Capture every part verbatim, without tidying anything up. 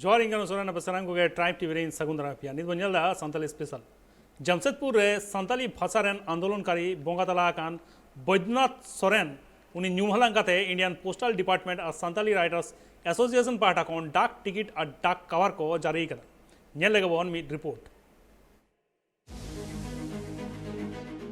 ᱡᱚᱦᱟᱨ, ᱤᱧ ᱠᱟᱱᱟ ᱥᱚᱨᱮᱱ, ᱟᱯᱮ ᱥᱟᱱᱟᱢ ᱠᱚᱜᱮ ᱴᱨᱟᱭᱤᱵᱽ ᱴᱤᱵᱷᱤ ᱨᱮᱧ ᱥᱟᱹᱜᱩᱱ ᱫᱟᱨᱟᱢ ᱯᱮᱭᱟ᱾ ᱱᱤᱛ ᱵᱚᱱ ᱧᱮᱞ ᱮᱫᱟ ᱥᱟᱱᱛᱟᱞᱤ ᱥᱯᱮᱥᱟᱞ᱾ ᱡᱟᱢᱥᱮᱫᱽᱯᱩᱨ ᱨᱮ ᱥᱟᱱᱛᱟᱞᱤ ᱵᱷᱟᱥᱟ ᱨᱮᱱ ᱟᱱᱫᱳᱞᱚᱱᱠᱟᱨᱤ ᱵᱚᱸᱜᱟ ᱛᱟᱞᱟ ᱟᱠᱟᱱ ᱵᱳᱭᱫᱽᱱᱟᱛᱷ ᱥᱚᱨᱮᱱ, ᱩᱱᱤ ᱧᱩᱢ ᱦᱟᱞᱟᱝ ᱠᱟᱛᱮ ᱤᱱᱰᱤᱭᱟᱱ ᱯᱳᱥᱴᱟᱞ ᱰᱤᱯᱟᱨᱴᱢᱮᱱᱴ ᱟᱨ ᱥᱟᱱᱛᱟᱞᱤ ᱨᱟᱭᱴᱟᱨᱥ ᱮᱥᱳᱥᱤᱭᱮᱥᱚᱱ ᱯᱟᱦᱴᱟ ᱠᱷᱚᱱ ᱰᱟᱠ ᱴᱤᱠᱤᱴ ᱟᱨ ᱰᱟᱠ ᱠᱟᱣᱟᱨ ᱠᱚ ᱡᱟᱹᱨᱤ ᱠᱟᱫᱟ᱾ ᱧᱮᱞ ᱞᱮᱜᱮ ᱵᱚᱱ ᱢᱤᱫ ᱨᱤᱯᱳᱨᱴ᱾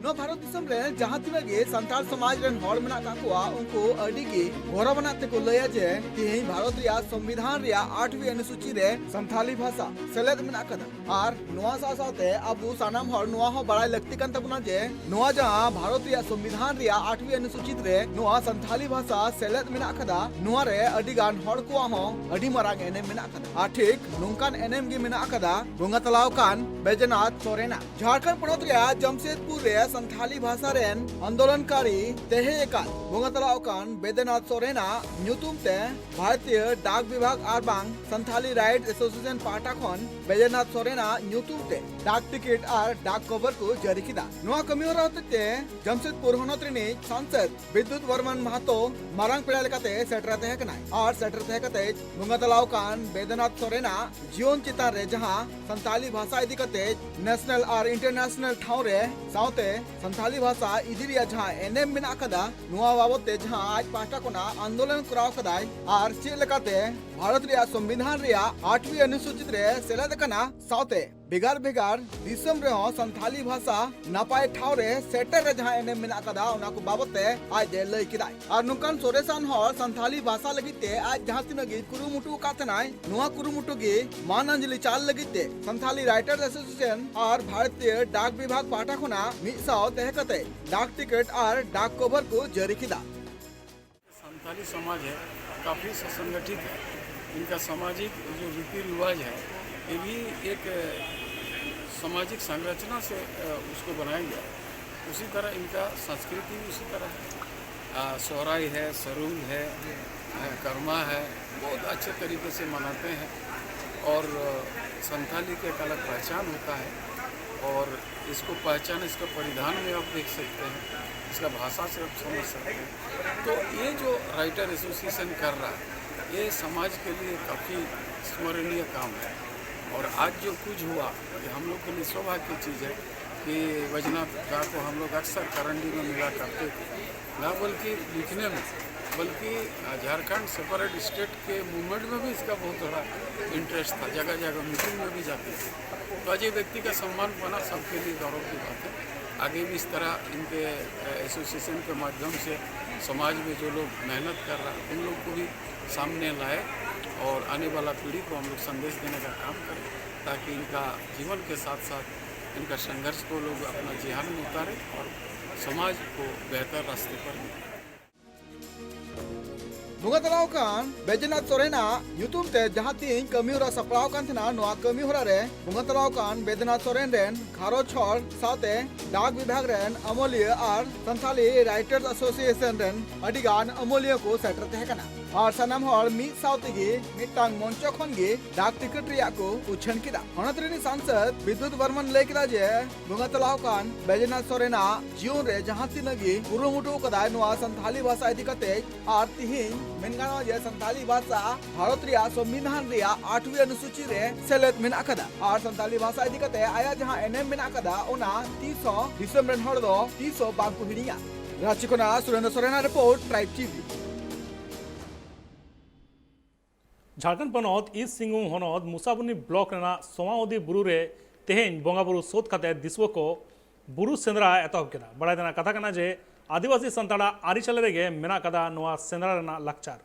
ᱱᱚᱣᱟ ᱵᱷᱟᱨᱚᱛ ᱫᱤᱥᱚᱢ ᱨᱮ ᱡᱟᱦᱟᱸ ᱛᱤᱱᱟᱹᱜ ᱜᱮ ᱥᱟᱱᱛᱟᱲ ᱥᱚᱢᱟᱡᱽ ᱨᱮᱱ ᱦᱚᱲ ᱢᱮᱱᱟᱜ ᱠᱟᱜ ᱠᱚᱣᱟ, ᱩᱱᱠᱩ ᱟᱹᱰᱤ ᱜᱮ ᱜᱚᱨᱚᱵᱟᱱᱟᱜ ᱛᱮᱠᱚ ᱞᱟᱹᱭᱟ ᱡᱮ ᱛᱮᱦᱮᱧ ᱵᱷᱟᱨᱚᱛ ᱨᱮᱭᱟᱜ ᱥᱚᱝᱵᱤᱫᱷᱟᱱ ᱨᱮᱭᱟᱜ ᱟᱴᱷᱣᱤ ᱚᱱᱩᱥᱩᱪᱤ ᱨᱮ ᱥᱟᱱᱛᱷᱟᱞᱤ ᱵᱷᱟᱥᱟ ᱥᱮᱞᱮᱫ ᱢᱮᱱᱟᱜ ᱠᱟᱫᱟ᱾ ᱟᱨ ᱱᱚᱣᱟ ᱥᱟᱶ ᱥᱟᱶᱛᱮ ᱟᱵᱚ ᱥᱟᱱᱟᱢ ᱦᱚᱲ ᱱᱚᱣᱟ ᱦᱚᱸ ᱵᱟᱲᱟᱭ ᱞᱟᱹᱠᱛᱤ ᱠᱟᱱ ᱛᱟᱵᱚᱱᱟ ᱡᱮ ᱱᱚᱣᱟ ᱡᱟᱦᱟᱸ ᱵᱷᱟᱨᱚᱛ ᱨᱮᱭᱟᱜ ᱥᱚᱝᱵᱤᱫᱷᱟᱱ ᱨᱮᱭᱟᱜ ᱟᱴᱷᱣᱤ ᱚᱱᱩᱥᱩᱪᱤ ᱨᱮ ᱱᱚᱣᱟ ᱥᱟᱱᱛᱷᱟᱞᱤ ᱵᱷᱟᱥᱟ ᱥᱮᱞᱮᱫ ᱢᱮᱱᱟᱜ ᱠᱟᱫᱟ, ᱱᱚᱣᱟ ᱨᱮ ᱟᱹᱰᱤ ᱜᱟᱱ ᱦᱚᱲ ᱠᱚᱣᱟᱜ ᱦᱚᱸ ᱟᱹᱰᱤ ᱢᱟᱨᱟᱝ ᱮᱱᱮᱢ ᱢᱮᱱᱟᱜ ᱠᱟᱫᱟ᱾ ᱟᱨ ᱴᱷᱤᱠ ᱱᱚᱝᱠᱟᱱ ᱮᱱᱮᱢ ᱜᱮ ᱢᱮᱱᱟᱜ ᱟᱠᱟᱫᱟ ᱵᱚᱸᱜᱟ ᱛᱟᱞᱟᱣ ᱟᱠᱟᱱ ᱵᱮᱡᱚᱱᱟᱛᱷ ᱥᱚᱨᱮᱱᱟᱜ᱾ ᱡᱷᱟᱲᱠᱷᱚᱸᱰ ᱯᱚᱱᱚᱛ ᱨᱮᱭᱟᱜ ᱡᱟᱢᱥᱮᱫᱽᱯᱩᱨ ᱨᱮ ᱥᱟᱱᱛᱷᱟᱞᱤ ᱵᱷᱟᱥᱟ ᱨᱮᱱ ᱟᱱᱫᱳᱞᱚᱱᱠᱟᱨᱤ ᱛᱟᱦᱮᱸ ᱟᱠᱟᱱ ᱵᱚᱸᱜᱟ ᱛᱟᱞᱟᱣ ᱟᱠᱟᱱ ᱵᱮᱡᱚᱱᱟᱛᱷ ᱥᱚᱨᱮᱱᱟᱜ ᱧᱩᱛᱩᱢ ᱛᱮ ᱵᱷᱟᱨᱚᱛᱤᱭᱚ ᱰᱟᱠ ᱵᱤᱵᱷᱟᱜᱽ ᱟᱨ ᱵᱟᱝ ᱥᱟᱱᱛᱷᱟᱞᱤ ᱨᱟᱭᱤᱴ ᱮᱥᱳᱥᱤᱭᱮᱥᱚᱱ ᱯᱟᱦᱴᱟ ᱠᱷᱚᱱ ᱵᱮᱡᱚᱱᱟᱛᱷ ᱥᱚᱨᱮᱱᱟᱜ ᱧᱩᱛᱩᱢ ᱛᱮ ᱰᱟᱠ ᱴᱤᱠᱤᱴ ᱟᱨ ᱰᱟᱠ ᱠᱚᱵᱷᱚᱨ ᱠᱚ ᱡᱟᱹᱨᱤ ᱠᱮᱫᱟ᱾ ᱱᱚᱣᱟ ᱠᱟᱹᱢᱤ ᱦᱚᱨᱟ ᱦᱚᱛᱮᱡ ᱛᱮ ᱡᱟᱢᱥᱮᱫᱽᱯᱩᱨ ᱦᱚᱱᱚᱛ ᱨᱤᱱᱤᱡ ᱥᱟᱝᱥᱚᱫᱽ ᱵᱤᱫᱽᱫᱩᱛ ᱵᱚᱨᱢᱟᱱ ᱢᱟᱦᱟᱛᱚ ᱢᱟᱨᱟᱝ ᱯᱮᱲᱟ ᱞᱮᱠᱟᱛᱮ ᱥᱮᱴᱮᱨ ᱛᱟᱦᱮᱸ ᱠᱟᱱᱟᱭ᱾ ᱟᱨ ᱥᱮᱴᱮᱨ ᱛᱟᱦᱮᱸ ᱠᱟᱛᱮ ᱵᱚᱸᱜᱟ ᱛᱟᱞᱟᱣ ᱟᱠᱟᱱ ᱵᱮᱫᱽᱱᱟᱛᱷ ᱥᱚᱨᱮᱱᱟᱜ ᱡᱤᱭᱚᱱ ᱪᱮᱛᱟᱱ ᱨᱮ ᱡᱟᱦᱟᱸ ᱥᱟᱱᱛᱟᱞᱤ ᱵᱷᱟᱥᱟ ᱤᱫᱤ ᱠᱟᱛᱮ ᱱᱮᱥᱱᱟᱞ ᱟᱨ ᱤᱱᱴᱟᱨᱱᱮᱥᱱᱟᱞ ᱴᱷᱟᱶ ᱨᱮ ᱥᱟᱶᱛᱮ ᱥᱟᱱᱛᱟᱞᱤ ᱵᱷᱟᱥᱟ ᱤᱫᱤ ᱨᱮᱭᱟᱜ ᱡᱟᱦᱟᱸ ᱮᱱᱮᱢ ᱢᱮᱱᱟᱜ ᱟᱠᱟᱫᱟ, ᱱᱚᱣᱟ ᱵᱟᱵᱚᱛ ᱛᱮ ᱡᱟᱦᱟᱸ ᱟᱡ ᱯᱟᱦᱴᱟ ᱠᱷᱚᱱᱟᱜ ᱟᱱᱫᱳᱞᱚᱱ ᱠᱚᱨᱟᱣ ᱠᱟᱫᱟᱭ ᱟᱨ ᱪᱮᱫ ᱞᱮᱠᱟᱛᱮ ᱵᱷᱟᱨᱚᱛ ᱨᱮᱭᱟᱜ ᱥᱚᱝᱵᱤᱫᱷᱟᱱ ᱨᱮᱭᱟᱜ ᱟᱴᱣᱤ ᱚᱱᱩᱥᱩᱪᱤᱛ ᱨᱮ ᱥᱮᱞᱮᱫ ᱟᱠᱟᱱᱟ, ᱥᱟᱶᱛᱮ ᱵᱷᱮᱜᱟᱨ ᱵᱷᱮᱜᱟᱨ ᱫᱤᱥᱚᱢ ᱨᱮᱦᱚᱸ ᱥᱟᱱᱛᱷᱟᱞᱤ ᱵᱷᱟᱥᱟ ᱱᱟᱯᱟᱭ ᱴᱷᱟᱶ ᱨᱮ ᱥᱮᱴᱮᱨ ᱨᱮ ᱡᱟᱦᱟᱸ ᱮᱱᱮᱢ ᱢᱮᱱᱟᱜ ᱟᱠᱟᱫᱟ, ᱚᱱᱟ ᱠᱚ ᱵᱟᱵᱚᱛ ᱛᱮ ᱟᱡ ᱮ ᱞᱟᱹᱭ ᱠᱮᱫᱟᱭ᱾ ᱟᱨ ᱱᱚᱝᱠᱟᱱ ᱥᱚᱨᱮᱥᱟᱱ ᱦᱚᱲ ᱥᱟᱱᱛᱷᱟᱞᱤ ᱵᱷᱟᱥᱟ ᱞᱟᱹᱜᱤᱫ ᱛᱮ ᱟᱡ ᱡᱟᱦᱟᱸ ᱛᱤᱱᱟᱹᱜ ᱜᱮ ᱠᱩᱨᱩᱢᱩᱴᱩ ᱟᱠᱟᱫ ᱛᱟᱦᱮᱱᱟᱭ, ᱱᱚᱣᱟ ᱠᱩᱨᱩᱢᱩᱴᱩ ᱜᱮ ᱢᱟᱱ ᱟᱧᱡᱚᱞᱤ ᱪᱟᱞ ᱞᱟᱹᱜᱤᱫ ᱛᱮ ᱥᱟᱱᱛᱷᱟᱞᱤ ᱨᱟᱭᱴᱟᱨ ᱮᱥᱳᱥᱤᱭᱮᱥᱚᱱ ᱟᱨ ᱵᱷᱟᱨᱚᱛᱤᱭᱚ ᱰᱟᱠ ᱵᱤᱵᱷᱟᱜᱽ ᱯᱟᱦᱴᱟ ᱠᱷᱚᱱᱟᱜ ᱢᱤᱫ ᱥᱟᱶ ᱛᱟᱦᱮᱸ ᱠᱟᱛᱮ ᱰᱟᱠ ᱴᱤᱠᱤᱴ ᱟᱨ ᱰᱟᱠ ᱠᱚᱵᱷᱚᱨ ᱠᱚ ᱡᱟᱹᱨᱤ ᱠᱮᱫᱟ᱾ संथाली समाज है, काफ़ी संगठित है। इनका सामाजिक जो रीति रिवाज है, ये भी एक, अ, सामाजिक संरचना से, अ, उसको बनाया गया है। उसी तरह इनका संस्कृति भी उसी तरह है। अ, सोहराई है, सरूल है, अ, कर्मा है, बहुत अच्छे तरीके से मनाते हैं। और, अ, संथाली की एक अलग पहचान होता है और इसको पहचान इसका परिधान में आप देख सकते हैं, इसका भाषा से आप समझ सकते हैं। तो ये जो राइटर एसोसिएशन कर रहा है, ये समाज के लिए काफ़ी स्मरणीय काम है। और आज जो कुछ हुआ, ये हम लोग के लिए सौभाग्य की चीज़ है कि बैजनाथ का को हम लोग अक्सर करंडी में मिला करते थे, ना बल्कि लिखने में, बल्कि झारखंड सेपरेट स्टेट के मूवमेंट में भी इसका बहुत बड़ा इंटरेस्ट था, जगह जगह मीटिंग में भी जाते थे। तो आज ये व्यक्ति का सम्मान पाना सबके लिए गौरव की बात है। आगे भी इस तरह इनके एसोसिएशन के माध्यम से समाज में जो लोग मेहनत कर रहा है, उन लोग को भी सामने लाए और आने वाला पीढ़ी को हम लोग संदेश देने का काम करें, ताकि इनका जीवन के साथ साथ इनका संघर्ष को लोग अपना जेहान में उतारें और समाज को बेहतर रास्ते पर ले। ᱵᱚᱸᱜᱟ ᱛᱟᱞᱟᱣ ᱟᱠᱟᱱ ᱵᱮᱡᱮᱱᱟᱛᱷ ᱥᱚᱨᱮᱱᱟᱜ ᱧᱩᱛᱩᱢ ᱛᱮ ᱡᱟᱦᱟᱸ ᱛᱤᱦᱤᱧ ᱠᱟᱹᱢᱤ ᱦᱚᱨᱟ ᱥᱟᱯᱲᱟᱣ ᱟᱠᱟᱱ ᱛᱟᱦᱮᱱᱟ, ᱱᱚᱣᱟ ᱠᱟᱹᱢᱤ ᱦᱚᱨᱟ ᱨᱮ ᱵᱚᱸᱜᱟ ᱛᱟᱞᱟᱣ ᱟᱠᱟᱱ ᱵᱮᱡᱮᱱᱟᱛᱷ ᱥᱚᱨᱮᱱ ᱨᱮᱱ ᱜᱷᱟᱨᱚᱸᱡᱽ ᱦᱚᱲ ᱥᱟᱶᱛᱮ ᱰᱟᱠ ᱵᱤᱵᱷᱟᱜᱽ ᱨᱮᱱ ᱟᱹᱢᱟᱹᱞᱤᱭᱟᱹ ᱟᱨ ᱥᱟᱱᱛᱷᱟᱞᱤ ᱨᱟᱭᱴᱟᱨᱥ ᱮᱥᱳᱥᱤᱭᱮᱥᱚᱱ ᱨᱮᱱ ᱟᱹᱰᱤ ᱜᱟᱱ ᱟᱹᱢᱟᱹᱞᱤᱭᱟᱹ ᱠᱚ ᱥᱮᱴᱮᱨ ᱛᱟᱦᱮᱸ ᱠᱟᱱᱟ᱾ ᱟᱨ ᱥᱟᱱᱟᱢ ᱦᱚᱲ ᱢᱤᱫ ᱥᱟᱶ ᱛᱮᱜᱮ ᱢᱤᱫᱴᱟᱝ ᱢᱚᱧᱪᱚ ᱠᱷᱚᱱ ᱜᱮ ᱰᱟᱠ ᱴᱤᱠᱤᱴ ᱨᱮᱭᱟᱜ ᱠᱚ ᱩᱪᱷᱟᱹᱱ ᱠᱮᱫᱟ᱾ ᱦᱚᱱᱚᱛ ᱨᱤᱱᱤᱡ ᱥᱟᱝᱥᱚᱫ ᱵᱤᱫᱽᱭᱩᱛ ᱵᱚᱨᱢᱚᱱ ᱞᱟᱹᱭ ᱠᱮᱫᱟ ᱡᱮ ᱵᱚᱸᱜᱟ ᱛᱟᱞᱟᱣ ᱟᱠᱟᱱ ᱵᱮᱡᱮᱱᱟᱛᱷ ᱥᱚᱨᱮᱱᱟᱜ ᱡᱤᱭᱚᱱ ᱨᱮ ᱡᱟᱦᱟᱸ ᱛᱤᱱᱟᱹᱜ ᱜᱮ ᱠᱩᱨᱩᱢᱩᱴᱩ ᱟᱠᱟᱫᱟᱭ ᱱᱚᱣᱟ ᱥᱟᱱᱛᱷᱟᱞᱤ ᱵᱷᱟᱥᱟ ᱤᱫᱤ ᱠᱟᱛᱮ, ᱟᱨ ᱛᱤᱦᱤᱧ ᱢᱮᱱ ᱜᱟᱱᱚᱜᱼᱟ ᱡᱮ ᱥᱟᱱᱛᱷᱟᱞᱤ ᱵᱷᱟᱥᱟ ᱵᱷᱟᱨᱚᱛ ᱨᱮᱭᱟᱜ ᱥᱚᱝᱵᱤᱫᱷᱟᱱ ᱨᱮᱭᱟᱜ ᱟᱴᱷᱣᱤ ᱚᱱᱩᱥᱩᱪᱤ ᱨᱮ ᱥᱮᱞᱮᱫ ᱢᱮᱱᱟᱜ ᱟᱠᱟᱫᱟ᱾ ᱟᱨ ᱥᱟᱱᱛᱷᱟᱞᱤ ᱵᱷᱟᱥᱟ ᱤᱫᱤ ᱠᱟᱛᱮ ᱟᱭᱟᱜ ᱡᱟᱦᱟᱸ ᱮᱱᱮᱢ ᱢᱮᱱᱟᱜ ᱟᱠᱟᱫᱟ, ᱚᱱᱟ ᱛᱤᱥ ᱦᱚᱸ ᱫᱤᱥᱚᱢ ᱨᱮᱱ ᱦᱚᱲ ᱫᱚ ᱛᱤᱥ ᱦᱚᱸ ᱵᱟᱝ ᱠᱚ ᱦᱤᱲᱤᱧᱟ᱾ ᱨᱟᱸᱪᱤ ᱠᱷᱚᱱᱟᱜ ᱥᱩᱨᱮᱱᱫᱨᱚ ᱥᱚᱨᱮᱱᱟᱜ ᱨᱤᱯᱳᱨᱴ, ᱴᱨᱟᱭᱤᱵᱽ ᱴᱤᱵᱷᱤ᱾ ᱡᱷᱟᱲᱠᱷᱚᱸᱰ ᱯᱚᱱᱚᱛ ᱤᱥᱴ ᱥᱤᱝᱵᱷᱩᱢ ᱦᱚᱱᱚᱛ ᱢᱩᱥᱟᱵᱚᱱᱤ ᱵᱞᱚᱠ ᱨᱮᱱᱟᱜ ᱥᱚᱣᱟᱣᱫᱤ ᱵᱩᱨᱩ ᱨᱮ ᱛᱮᱦᱮᱧ ᱵᱚᱸᱜᱟ ᱵᱩᱨᱩ ᱥᱟᱹᱛ ᱠᱟᱛᱮ ᱫᱤᱥᱩᱣᱟᱹ ᱠᱚ ᱵᱩᱨᱩ ᱥᱮᱸᱫᱽᱨᱟ ᱮᱛᱚᱦᱚᱵ ᱠᱮᱫᱟ᱾ ᱵᱟᱲᱟᱭ ᱛᱮᱱᱟᱜ ᱠᱟᱛᱷᱟ ᱠᱟᱱᱟ ᱡᱮ ᱟᱹᱫᱤᱵᱟᱹᱥᱤ ᱥᱟᱱᱛᱟᱲᱟᱜ ᱟᱹᱨᱤᱪᱟᱹᱞᱤ ᱨᱮᱜᱮ ᱢᱮᱱᱟᱜ ᱟᱠᱟᱫᱟ ᱱᱚᱣᱟ ᱥᱮᱸᱫᱽᱨᱟ ᱨᱮᱱᱟᱜ ᱞᱟᱠᱪᱟᱨ᱾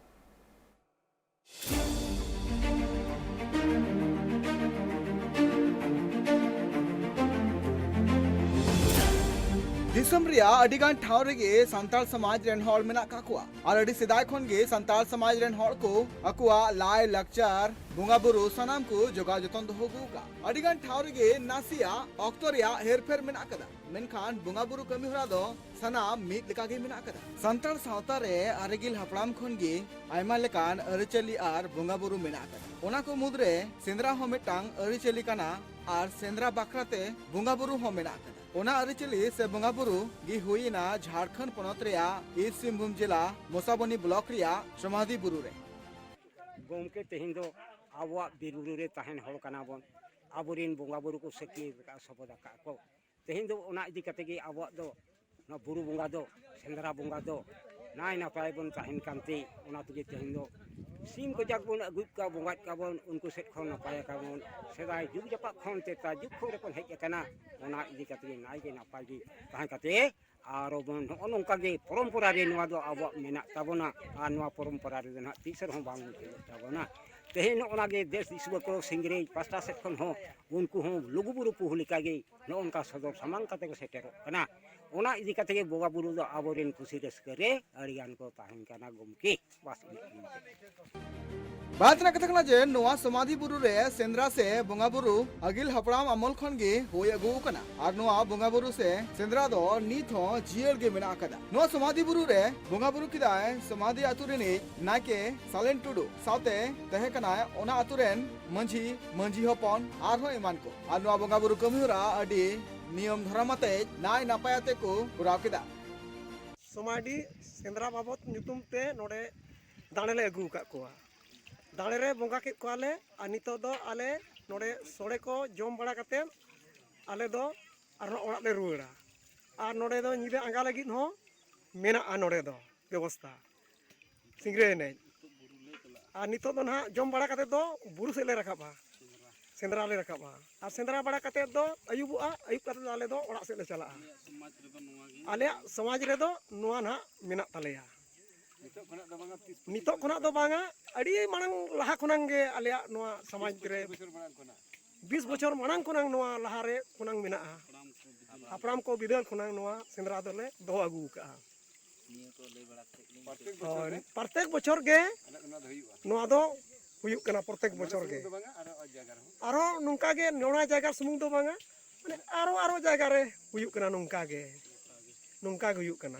ᱫᱤᱥᱚᱢ ᱨᱮᱭᱟᱜ ᱟᱹᱰᱤᱜᱟᱱ ᱴᱷᱟᱶ ᱨᱮᱜᱮ ᱥᱟᱱᱛᱟᱲ ᱥᱚᱢᱟᱡᱽ ᱨᱮᱱ ᱦᱚᱲ ᱢᱮᱱᱟᱜ ᱠᱟᱜ ᱠᱚᱣᱟ᱾ ᱟᱨ ᱟᱹᱰᱤ ᱥᱮᱫᱟᱭ ᱠᱷᱚᱱ ᱜᱮ ᱥᱟᱱᱛᱟᱲ ᱥᱚᱢᱟᱡᱽ ᱨᱮᱱ ᱦᱚᱲ ᱠᱚ ᱟᱠᱚᱣᱟᱜ ᱞᱟᱭ ᱞᱟᱠᱪᱟᱨ, ᱵᱚᱸᱜᱟ ᱵᱩᱨᱩ ᱥᱟᱱᱟᱢ ᱠᱚ ᱡᱚᱜᱟᱣ ᱡᱚᱛᱚᱱ ᱫᱚᱦᱚ ᱟᱹᱜᱩ ᱟᱠᱟᱫ᱾ ᱟᱹᱰᱤᱜᱟᱱ ᱴᱷᱟᱶ ᱨᱮᱜᱮ ᱱᱟᱥᱮᱭᱟᱜ ᱚᱠᱛᱚ ᱨᱮᱭᱟᱜ ᱦᱮᱨᱯᱷᱮᱨ ᱢᱮᱱᱟᱜ ᱟᱠᱟᱫᱟ, ᱢᱮᱱᱠᱷᱟᱱ ᱵᱚᱸᱜᱟ ᱵᱩᱨᱩ ᱠᱟᱹᱢᱤ ᱦᱚᱨᱟ ᱫᱚ ᱥᱟᱱᱟᱢ ᱢᱤᱫ ᱞᱮᱠᱟ ᱜᱮ ᱢᱮᱱᱟᱜ ᱟᱠᱟᱫᱟ᱾ ᱥᱟᱱᱛᱟᱲ ᱥᱟᱶᱛᱟ ᱨᱮ ᱟᱨᱮᱜᱮᱞ ᱦᱟᱯᱲᱟᱢ ᱠᱷᱚᱱ ᱜᱮ ᱟᱭᱢᱟ ᱞᱮᱠᱟᱱ ᱟᱹᱨᱤᱪᱟᱹᱞᱤ ᱟᱨ ᱵᱚᱸᱜᱟ ᱵᱩᱨᱩ ᱢᱮᱱᱟᱜ ᱟᱠᱟᱫᱟ᱾ ᱚᱱᱟ ᱠᱚ ᱢᱩᱫᱽᱨᱮ ᱥᱮᱸᱫᱽᱨᱟ ᱦᱚᱸ ᱢᱤᱫᱴᱟᱝ ᱟᱹᱨᱤᱪᱟᱹᱞᱤ ᱠᱟᱱᱟ ᱟᱨ ᱥᱮᱸᱫᱽᱨᱟ ᱵᱟᱠᱷᱨᱟ ᱛᱮ ᱵᱚᱸᱜᱟ ᱵᱩᱨᱩ ᱦᱚᱸ ᱢᱮᱱᱟᱜ ᱟᱠᱟᱫᱟ᱾ ᱚᱱᱟ ᱟᱹᱨᱤᱪᱟᱹᱞᱤ ᱥᱮ ᱵᱚᱸᱜᱟ ᱵᱩᱨᱩ ᱜᱮ ᱦᱩᱭ ᱮᱱᱟ ᱡᱷᱟᱲᱠᱷᱚᱸᱰ ᱯᱚᱱᱚᱛ ᱨᱮᱭᱟᱜ ᱤᱥᱴ ᱥᱤᱝᱵᱷᱩᱢ ᱡᱮᱞᱟ ᱢᱚᱥᱟᱵᱚᱱᱤ ᱵᱞᱚᱠ ᱨᱮᱭᱟᱜ ᱥᱚᱢᱟᱫᱷᱤ ᱵᱩᱨᱩ ᱨᱮ᱾ ᱜᱚᱢᱠᱮ, ᱛᱮᱦᱮᱧ ᱫᱚ ᱟᱵᱚᱣᱟᱜ ᱵᱤᱨ ᱵᱩᱨᱩ ᱨᱮ ᱛᱟᱦᱮᱱ ᱦᱚᱲ ᱠᱟᱱᱟ ᱵᱚᱱ᱾ ᱟᱵᱚᱨᱮᱱ ᱵᱚᱸᱜᱟ ᱵᱩᱨᱩ ᱠᱚ ᱥᱟᱹᱠᱷᱤ ᱟᱠᱟᱫ, ᱥᱚᱯᱚᱫ ᱟᱠᱟᱫ ᱠᱚ᱾ ᱛᱮᱦᱮᱧ ᱫᱚ ᱚᱱᱟ ᱤᱫᱤ ᱠᱟᱛᱮ ᱜᱮ ᱟᱵᱚᱣᱟᱜ ᱫᱚ ᱱᱚᱣᱟ ᱵᱩᱨᱩ ᱵᱚᱸᱜᱟ ᱫᱚ, ᱥᱮᱸᱫᱽᱨᱟ ᱵᱚᱸᱜᱟ ᱫᱚ, ᱱᱟᱭ ᱱᱟᱯᱟᱭ ᱵᱚᱱ ᱛᱟᱦᱮᱱ ᱠᱟᱱᱛᱮ, ᱚᱱᱟ ᱛᱮᱜᱮ ᱛᱮᱦᱮᱧ ᱫᱚ ᱥᱤᱢ ᱠᱚ ᱡᱟᱠ ᱵᱚᱱ ᱟᱹᱜᱩᱭᱮᱫ ᱠᱚᱣᱟ, ᱵᱚᱸᱜᱟᱭᱮᱫ ᱠᱚᱣᱟ ᱵᱚᱱ, ᱩᱱᱠᱩ ᱥᱮᱫ ᱠᱷᱚᱱ ᱱᱟᱯᱟᱭ ᱟᱠᱟᱱ ᱵᱚᱱ᱾ ᱥᱮᱫᱟᱭ ᱡᱩᱜᱽ ᱡᱟᱯᱟᱜ ᱠᱷᱚᱱ ᱛᱮᱛᱟ ᱡᱩᱜᱽ ᱠᱷᱚᱱ ᱨᱮᱵᱚᱱ ᱦᱮᱡ ᱟᱠᱟᱱᱟ, ᱚᱱᱟ ᱤᱫᱤ ᱠᱟᱛᱮ ᱜᱮ ᱱᱟᱭ ᱜᱮ ᱱᱟᱯᱟᱭ ᱜᱮ ᱛᱟᱦᱮᱸ ᱠᱟᱛᱮ ᱟᱨᱚ ᱵᱚᱱ ᱱᱚᱜᱼᱚ ᱱᱚᱝᱠᱟ ᱜᱮ ᱯᱚᱨᱚᱢᱯᱚᱨᱟ ᱨᱮ ᱱᱚᱣᱟ ᱫᱚ ᱟᱵᱚᱣᱟᱜ ᱢᱮᱱᱟᱜ ᱛᱟᱵᱚᱱᱟ, ᱟᱨ ᱱᱚᱣᱟ ᱯᱚᱨᱚᱢᱯᱚᱨᱟ ᱨᱮᱫᱚ ᱱᱟᱦᱟᱜ ᱛᱤᱥ ᱨᱮᱦᱚᱸ ᱵᱟᱝ ᱢᱩᱪᱟᱹᱫᱚᱜ ᱛᱟᱵᱚᱱᱟ᱾ ᱛᱮᱦᱮᱧ ᱱᱚᱜᱼᱚ ᱱᱟ ᱜᱮ ᱫᱮᱥ ᱫᱤᱥᱚᱢ ᱠᱚ ᱥᱤᱝᱨᱟᱹᱭ ᱯᱟᱥᱴᱟ ᱥᱮᱫ ᱠᱷᱚᱱ ᱦᱚᱸ ᱩᱱᱠᱩ ᱦᱚᱸ ᱞᱩᱜᱩᱵᱩᱨᱩ ᱯᱩᱦᱩ ᱞᱮᱠᱟ ᱜᱮ ᱱᱚᱜᱼᱚ ᱱᱚᱝᱠᱟ ᱥᱚᱫᱚᱨ ᱥᱟᱢᱟᱝ ᱠᱟᱛᱮ ᱠᱚ ᱥᱮᱴᱮᱨᱚᱜ ᱠᱟᱱᱟ᱾ ᱚᱱᱟ ᱤᱫᱤ ᱠᱟᱛᱮ ᱜᱮ ᱵᱚᱸᱜᱟ ᱵᱩᱨᱩ ᱫᱚ ᱟᱵᱚᱨᱮᱱ ᱠᱩᱥᱤ ᱨᱟᱹᱥᱠᱟᱹ ᱨᱮ ᱟᱹᱰᱤ ᱜᱟᱱ ᱠᱚ ᱛᱟᱦᱮᱱ ᱠᱟᱱᱟ ᱜᱚᱢᱠᱮ᱾ ᱵᱟᱥ ᱤᱱᱟᱹᱜ ᱜᱮ᱾ ᱵᱟᱫ ᱨᱮᱱᱟᱜ ᱠᱟᱛᱷᱟ ᱠᱟᱱᱟ ᱡᱮ ᱱᱚᱣᱟ ᱥᱚᱢᱟᱫᱷᱤ ᱵᱩᱨᱩ ᱨᱮ ᱥᱮᱸᱫᱽᱨᱟ ᱥᱮ ᱵᱚᱸᱜᱟ ᱵᱩᱨᱩ ᱟᱹᱜᱤᱞ ᱦᱟᱯᱲᱟᱢ ᱟᱢᱚᱞ ᱠᱷᱚᱱ ᱜᱮ ᱦᱩᱭ ᱟᱹᱜᱩ ᱟᱠᱟᱱᱟ᱾ ᱟᱨ ᱱᱚᱣᱟ ᱵᱚᱸᱜᱟ ᱵᱩᱨᱩ ᱥᱮ ᱥᱮᱸᱫᱽᱨᱟ ᱫᱚ ᱱᱤᱛ ᱦᱚᱸ ᱡᱤᱭᱟᱹᱲ ᱜᱮ ᱢᱮᱱᱟᱜ ᱟᱠᱟᱫᱟ᱾ ᱱᱚᱣᱟ ᱥᱚᱢᱟᱫᱷᱤ ᱵᱩᱨᱩ ᱨᱮ ᱵᱚᱸᱜᱟ ᱵᱩᱨᱩ ᱠᱮᱫᱟᱭ ᱥᱚᱢᱟᱫᱷᱤ ᱟᱹᱛᱩ ᱨᱤᱱᱤᱡ ᱱᱟᱭᱠᱮ ᱥᱟᱞᱮᱱ ᱴᱩᱰᱩ, ᱥᱟᱶᱛᱮ ᱛᱟᱦᱮᱸ ᱠᱟᱱᱟᱭ ᱚᱱᱟ ᱟᱹᱛᱩ ᱨᱮᱱ ᱢᱟᱹᱡᱷᱤ, ᱢᱟᱹᱡᱷᱤ ᱦᱚᱯᱚᱱ ᱟᱨᱦᱚᱸ ᱮᱢᱟᱱ ᱠᱚ᱾ ᱟᱨ ᱱᱚᱣᱟ ᱵᱚᱸᱜᱟ ᱵᱩᱨᱩ ᱠᱟᱹᱢᱤ ᱦᱚᱨᱟ ᱟᱹᱰᱤ ᱱᱤᱭᱚᱢ ᱫᱷᱚᱨᱚᱢ ᱟᱛᱮᱡ ᱱᱟᱭ ᱱᱟᱯᱟᱭ ᱟᱛᱮ ᱠᱚ ᱠᱚᱨᱟᱣ ᱠᱮᱫᱟ᱾ ᱥᱚᱢᱟᱰᱤ ᱥᱮᱸᱫᱽᱨᱟ ᱵᱟᱵᱚᱫ ᱧᱩᱛᱩᱢ ᱛᱮ ᱱᱚᱰᱮ ᱫᱟᱲᱮ ᱞᱮ ᱟᱹᱜᱩ ᱟᱠᱟᱫ ᱠᱚᱣᱟ᱾ ᱫᱟᱲᱮ ᱨᱮ ᱵᱚᱸᱜᱟ ᱠᱮᱫ ᱠᱚᱣᱟᱞᱮ, ᱟᱨ ᱱᱤᱛᱚᱜ ᱫᱚ ᱟᱞᱮ ᱱᱚᱰᱮ ᱥᱚᱲᱮ ᱠᱚ ᱡᱚᱢ ᱵᱟᱲᱟ ᱠᱟᱛᱮᱫ ᱟᱞᱮ ᱫᱚ ᱟᱨᱦᱚᱸ ᱚᱲᱟᱜ ᱞᱮ ᱨᱩᱣᱟᱹᱲᱟ᱾ ᱟᱨ ᱱᱚᱰᱮ ᱫᱚ ᱧᱤᱫᱟᱹ ᱟᱸᱜᱟ ᱞᱟᱹᱜᱤᱫ ᱦᱚᱸ ᱢᱮᱱᱟᱜᱼᱟ ᱱᱚᱰᱮ ᱫᱚ ᱵᱮᱵᱚᱥᱛᱷᱟ, ᱥᱤᱝᱨᱟᱹᱭ ᱮᱱᱮᱡ᱾ ᱟᱨ ᱱᱤᱛᱚᱜ ᱫᱚ ᱱᱟᱦᱟᱜ ᱡᱚᱢ ᱵᱟᱲᱟ ᱠᱟᱛᱮᱫ ᱫᱚ ᱵᱩᱨᱩ ᱥᱮᱫ ᱞᱮ ᱨᱟᱠᱟᱵᱼᱟ, ᱥᱮᱸᱫᱽᱨᱟ ᱞᱮ ᱨᱟᱠᱟᱵᱼᱟ᱾ ᱟᱨ ᱥᱮᱸᱫᱽᱨᱟ ᱵᱟᱲᱟ ᱠᱟᱛᱮᱫ ᱫᱚ ᱟᱹᱭᱩᱵᱚᱜᱼᱟ, ᱟᱹᱭᱩᱵ ᱠᱟᱛᱮᱫ ᱫᱚ ᱟᱞᱮ ᱫᱚ ᱚᱲᱟᱜ ᱥᱮᱫ ᱞᱮ ᱪᱟᱞᱟᱜᱼᱟ᱾ ᱟᱞᱮᱭᱟᱜ ᱥᱚᱢᱟᱡᱽ ᱨᱮᱫᱚ ᱱᱚᱣᱟ ᱱᱟᱦᱟᱜ ᱢᱮᱱᱟᱜ ᱛᱟᱞᱮᱭᱟ᱾ ᱱᱤᱛᱚᱜ ᱠᱷᱚᱱᱟᱜ ᱫᱚ ᱵᱟᱝᱟ, ᱟᱹᱰᱤ ᱢᱟᱲᱟᱝ ᱞᱟᱦᱟ ᱠᱷᱚᱱᱟᱝ ᱜᱮ ᱟᱞᱮᱭᱟᱜ ᱱᱚᱣᱟ ᱥᱚᱢᱟᱡᱽ ᱨᱮ ᱵᱤᱥ ᱵᱚᱪᱷᱚᱨ ᱢᱟᱲᱟᱝ ᱠᱷᱚᱱᱟᱝ ᱱᱚᱣᱟ ᱞᱟᱦᱟ ᱨᱮ ᱠᱷᱚᱱᱟᱝ ᱢᱮᱱᱟᱜᱼᱟ᱾ ᱦᱟᱯᱲᱟᱢ ᱠᱚ ᱵᱤᱫᱟᱹᱞ ᱠᱷᱚᱱᱟᱝ ᱱᱚᱣᱟ ᱥᱮᱸᱫᱽᱨᱟ ᱫᱚᱞᱮ ᱫᱚᱦᱚ ᱟᱹᱜᱩ ᱟᱠᱟᱜᱼᱟ᱾ ᱦᱳᱭ, ᱯᱨᱚᱛᱮᱠ ᱵᱚᱪᱷᱚᱨ ᱜᱮ ᱱᱚᱣᱟ ᱫᱚ ᱦᱩᱭᱩᱜ ᱠᱟᱱᱟ, ᱯᱨᱚᱛᱮᱠ ᱵᱚᱪᱷᱚᱨ ᱜᱮ᱾ ᱟᱨᱦᱚᱸ ᱱᱚᱝᱠᱟ ᱜᱮ ᱱᱚᱣᱟ ᱡᱟᱭᱜᱟ ᱥᱩᱢᱩᱝ ᱫᱚ ᱵᱟᱝᱟ, ᱢᱟᱱᱮ ᱟᱨᱚ, ᱟᱨᱚ ᱡᱟᱭᱜᱟ ᱨᱮ ᱦᱩᱭᱩᱜ ᱠᱟᱱᱟ ᱱᱚᱝᱠᱟ ᱜᱮ, ᱱᱚᱝᱠᱟ ᱜᱮ ᱦᱩᱭᱩᱜ ᱠᱟᱱᱟ᱾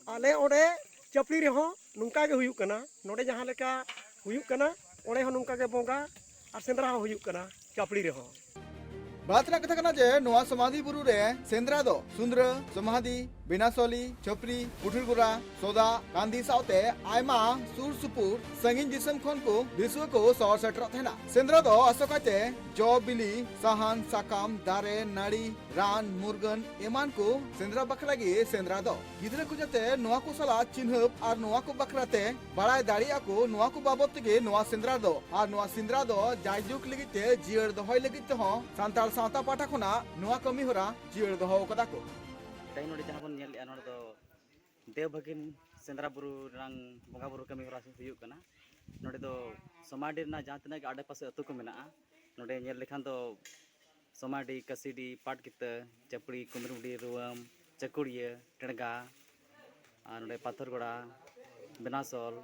ᱟᱞᱮ ᱚᱸᱰᱮ ᱪᱟᱯᱲᱤ ᱨᱮᱦᱚᱸ ᱱᱚᱝᱠᱟ ᱜᱮ ᱦᱩᱭᱩᱜ ᱠᱟᱱᱟ, ᱱᱚᱰᱮ ᱡᱟᱦᱟᱸ ᱞᱮᱠᱟ ᱦᱩᱭᱩᱜ ᱠᱟᱱᱟ, ᱚᱸᱰᱮ ᱦᱚᱸ ᱱᱚᱝᱠᱟ ᱜᱮ ᱵᱚᱸᱜᱟ ᱟᱨ ᱥᱮᱸᱫᱽᱨᱟ ᱦᱚᱸ ᱦᱩᱭᱩᱜ ᱠᱟᱱᱟ ᱪᱟᱯᱲᱤ ᱨᱮᱦᱚᱸ᱾ ᱵᱟᱫ ᱨᱮᱱᱟᱜ ᱠᱟᱛᱷᱟ ᱠᱟᱱᱟ ᱡᱮ ᱱᱚᱣᱟ ᱥᱚᱢᱟᱫᱷᱤ ᱵᱩᱨᱩ ᱨᱮ ᱥᱮᱸᱫᱽᱨᱟ ᱫᱚ ᱥᱩᱸᱫᱽᱨᱟᱹ, ᱥᱚᱢᱟᱫᱷᱤ, ᱵᱮᱱᱟᱥᱚᱞᱤ, ᱪᱷᱚᱯᱨᱤ, ᱯᱩᱴᱷᱩᱨᱜᱩᱲᱟ, ᱥᱚᱫᱟ, ᱠᱟᱱᱫᱤ ᱥᱟᱶᱛᱮ ᱟᱭᱢᱟ ᱥᱩᱨ ᱥᱩᱯᱩᱨ ᱥᱟᱺᱜᱤᱧ ᱫᱤᱥᱚᱢ ᱠᱷᱚᱱ ᱠᱚ ᱫᱤᱥᱩᱣᱟᱹ ᱠᱚ ᱥᱚᱦᱚᱨ ᱥᱮᱴᱮᱨᱚᱜ ᱛᱟᱦᱮᱱᱟ᱾ ᱥᱮᱸᱫᱽᱨᱟ ᱫᱚ ᱟᱥᱚᱠᱟᱭᱛᱮ ᱡᱚ ᱵᱤᱞᱤ, ᱥᱟᱦᱟᱱ, ᱥᱟᱠᱟᱢ, ᱫᱟᱨᱮ, ᱱᱟᱹᱲᱤ, ᱨᱟᱱ, ᱢᱩᱨᱜᱟᱹᱱ ᱮᱢᱟᱱ ᱠᱚ ᱥᱮᱸᱫᱽᱨᱟ ᱵᱟᱠᱷᱨᱟ ᱜᱮ ᱥᱮᱸᱫᱽᱨᱟ ᱫᱚ᱾ ᱜᱤᱫᱽᱨᱟᱹ ᱠᱚ ᱡᱟᱛᱮ ᱱᱚᱣᱟ ᱠᱚ ᱥᱟᱞᱟᱜ ᱪᱤᱱᱦᱟᱹᱯ ᱟᱨ ᱱᱚᱣᱟ ᱠᱚ ᱵᱟᱠᱷᱨᱟ ᱛᱮ ᱵᱟᱲᱟᱭ ᱫᱟᱲᱮᱭᱟᱜᱼᱟ ᱠᱚ, ᱱᱚᱣᱟ ᱠᱚ ᱵᱟᱵᱚᱫ ᱛᱮᱜᱮ ᱱᱚᱣᱟ ᱥᱮᱸᱫᱽᱨᱟ ᱫᱚ᱾ ᱟᱨ ᱱᱚᱣᱟ ᱥᱮᱸᱫᱽᱨᱟ ᱫᱚ ᱡᱟᱭᱡᱩᱜᱽ ᱞᱟᱹᱜᱤᱫ ᱛᱮ ᱡᱤᱭᱟᱹᱲ ᱫᱚᱦᱚᱭ ᱞᱟᱹᱜᱤᱫ ᱛᱮᱦᱚᱸ ᱥᱟᱱᱛᱟᱲ ᱥᱟᱶᱛᱟ ᱯᱟᱦᱴᱟ ᱠᱷᱚᱱᱟᱜ ᱱᱚᱣᱟ ᱠᱟᱹᱢᱤ ᱦᱚᱨᱟ ᱡᱤᱭᱟᱹᱲ ᱫᱚᱦᱚ ᱠᱟᱫᱟ ᱠᱚ᱾ ᱛᱮᱦᱮᱧ ᱱᱚᱰᱮ ᱡᱟᱦᱟᱸ ᱵᱚᱱ ᱧᱮᱞᱮᱫᱼᱟ, ᱱᱚᱰᱮ ᱫᱚ ᱫᱮᱣᱵᱷᱟᱹᱜᱤᱱ ᱥᱮᱸᱫᱽᱨᱟ ᱵᱩᱨᱩ ᱨᱮᱱᱟᱝ ᱵᱚᱸᱜᱟ ᱵᱩᱨᱩ ᱠᱟᱹᱢᱤ ᱦᱚᱨᱟ ᱦᱩᱭᱩᱜ ᱠᱟᱱᱟ᱾ ᱱᱚᱰᱮ ᱫᱚ ᱥᱚᱢᱟᱰᱤ ᱨᱮᱱᱟᱜ ᱡᱟᱦᱟᱸ ᱛᱤᱱᱟᱹᱜ ᱜᱮ ᱟᱰᱮᱯᱟᱥᱮ ᱟᱹᱛᱩ ᱠᱚ ᱢᱮᱱᱟᱜᱼᱟ, ᱱᱚᱰᱮ ᱧᱮᱞ ᱞᱮᱠᱷᱟᱱ ᱫᱚ ᱥᱚᱢᱟᱰᱤ, ᱠᱟᱹᱥᱤᱰᱤ, ᱯᱟᱴᱠᱤᱛᱟᱹ, ᱪᱟᱯᱲᱤ, ᱠᱩᱢᱨᱩᱰᱤ, ᱨᱩᱣᱟᱹᱢ, ᱪᱟᱹᱠᱩᱲᱤᱭᱟᱹ, ᱴᱮᱲᱜᱟ, ᱟᱨ ᱱᱚᱰᱮ ᱯᱟᱛᱷᱚᱨᱜᱚᱲᱟ, ᱵᱮᱱᱟᱥᱚᱞ,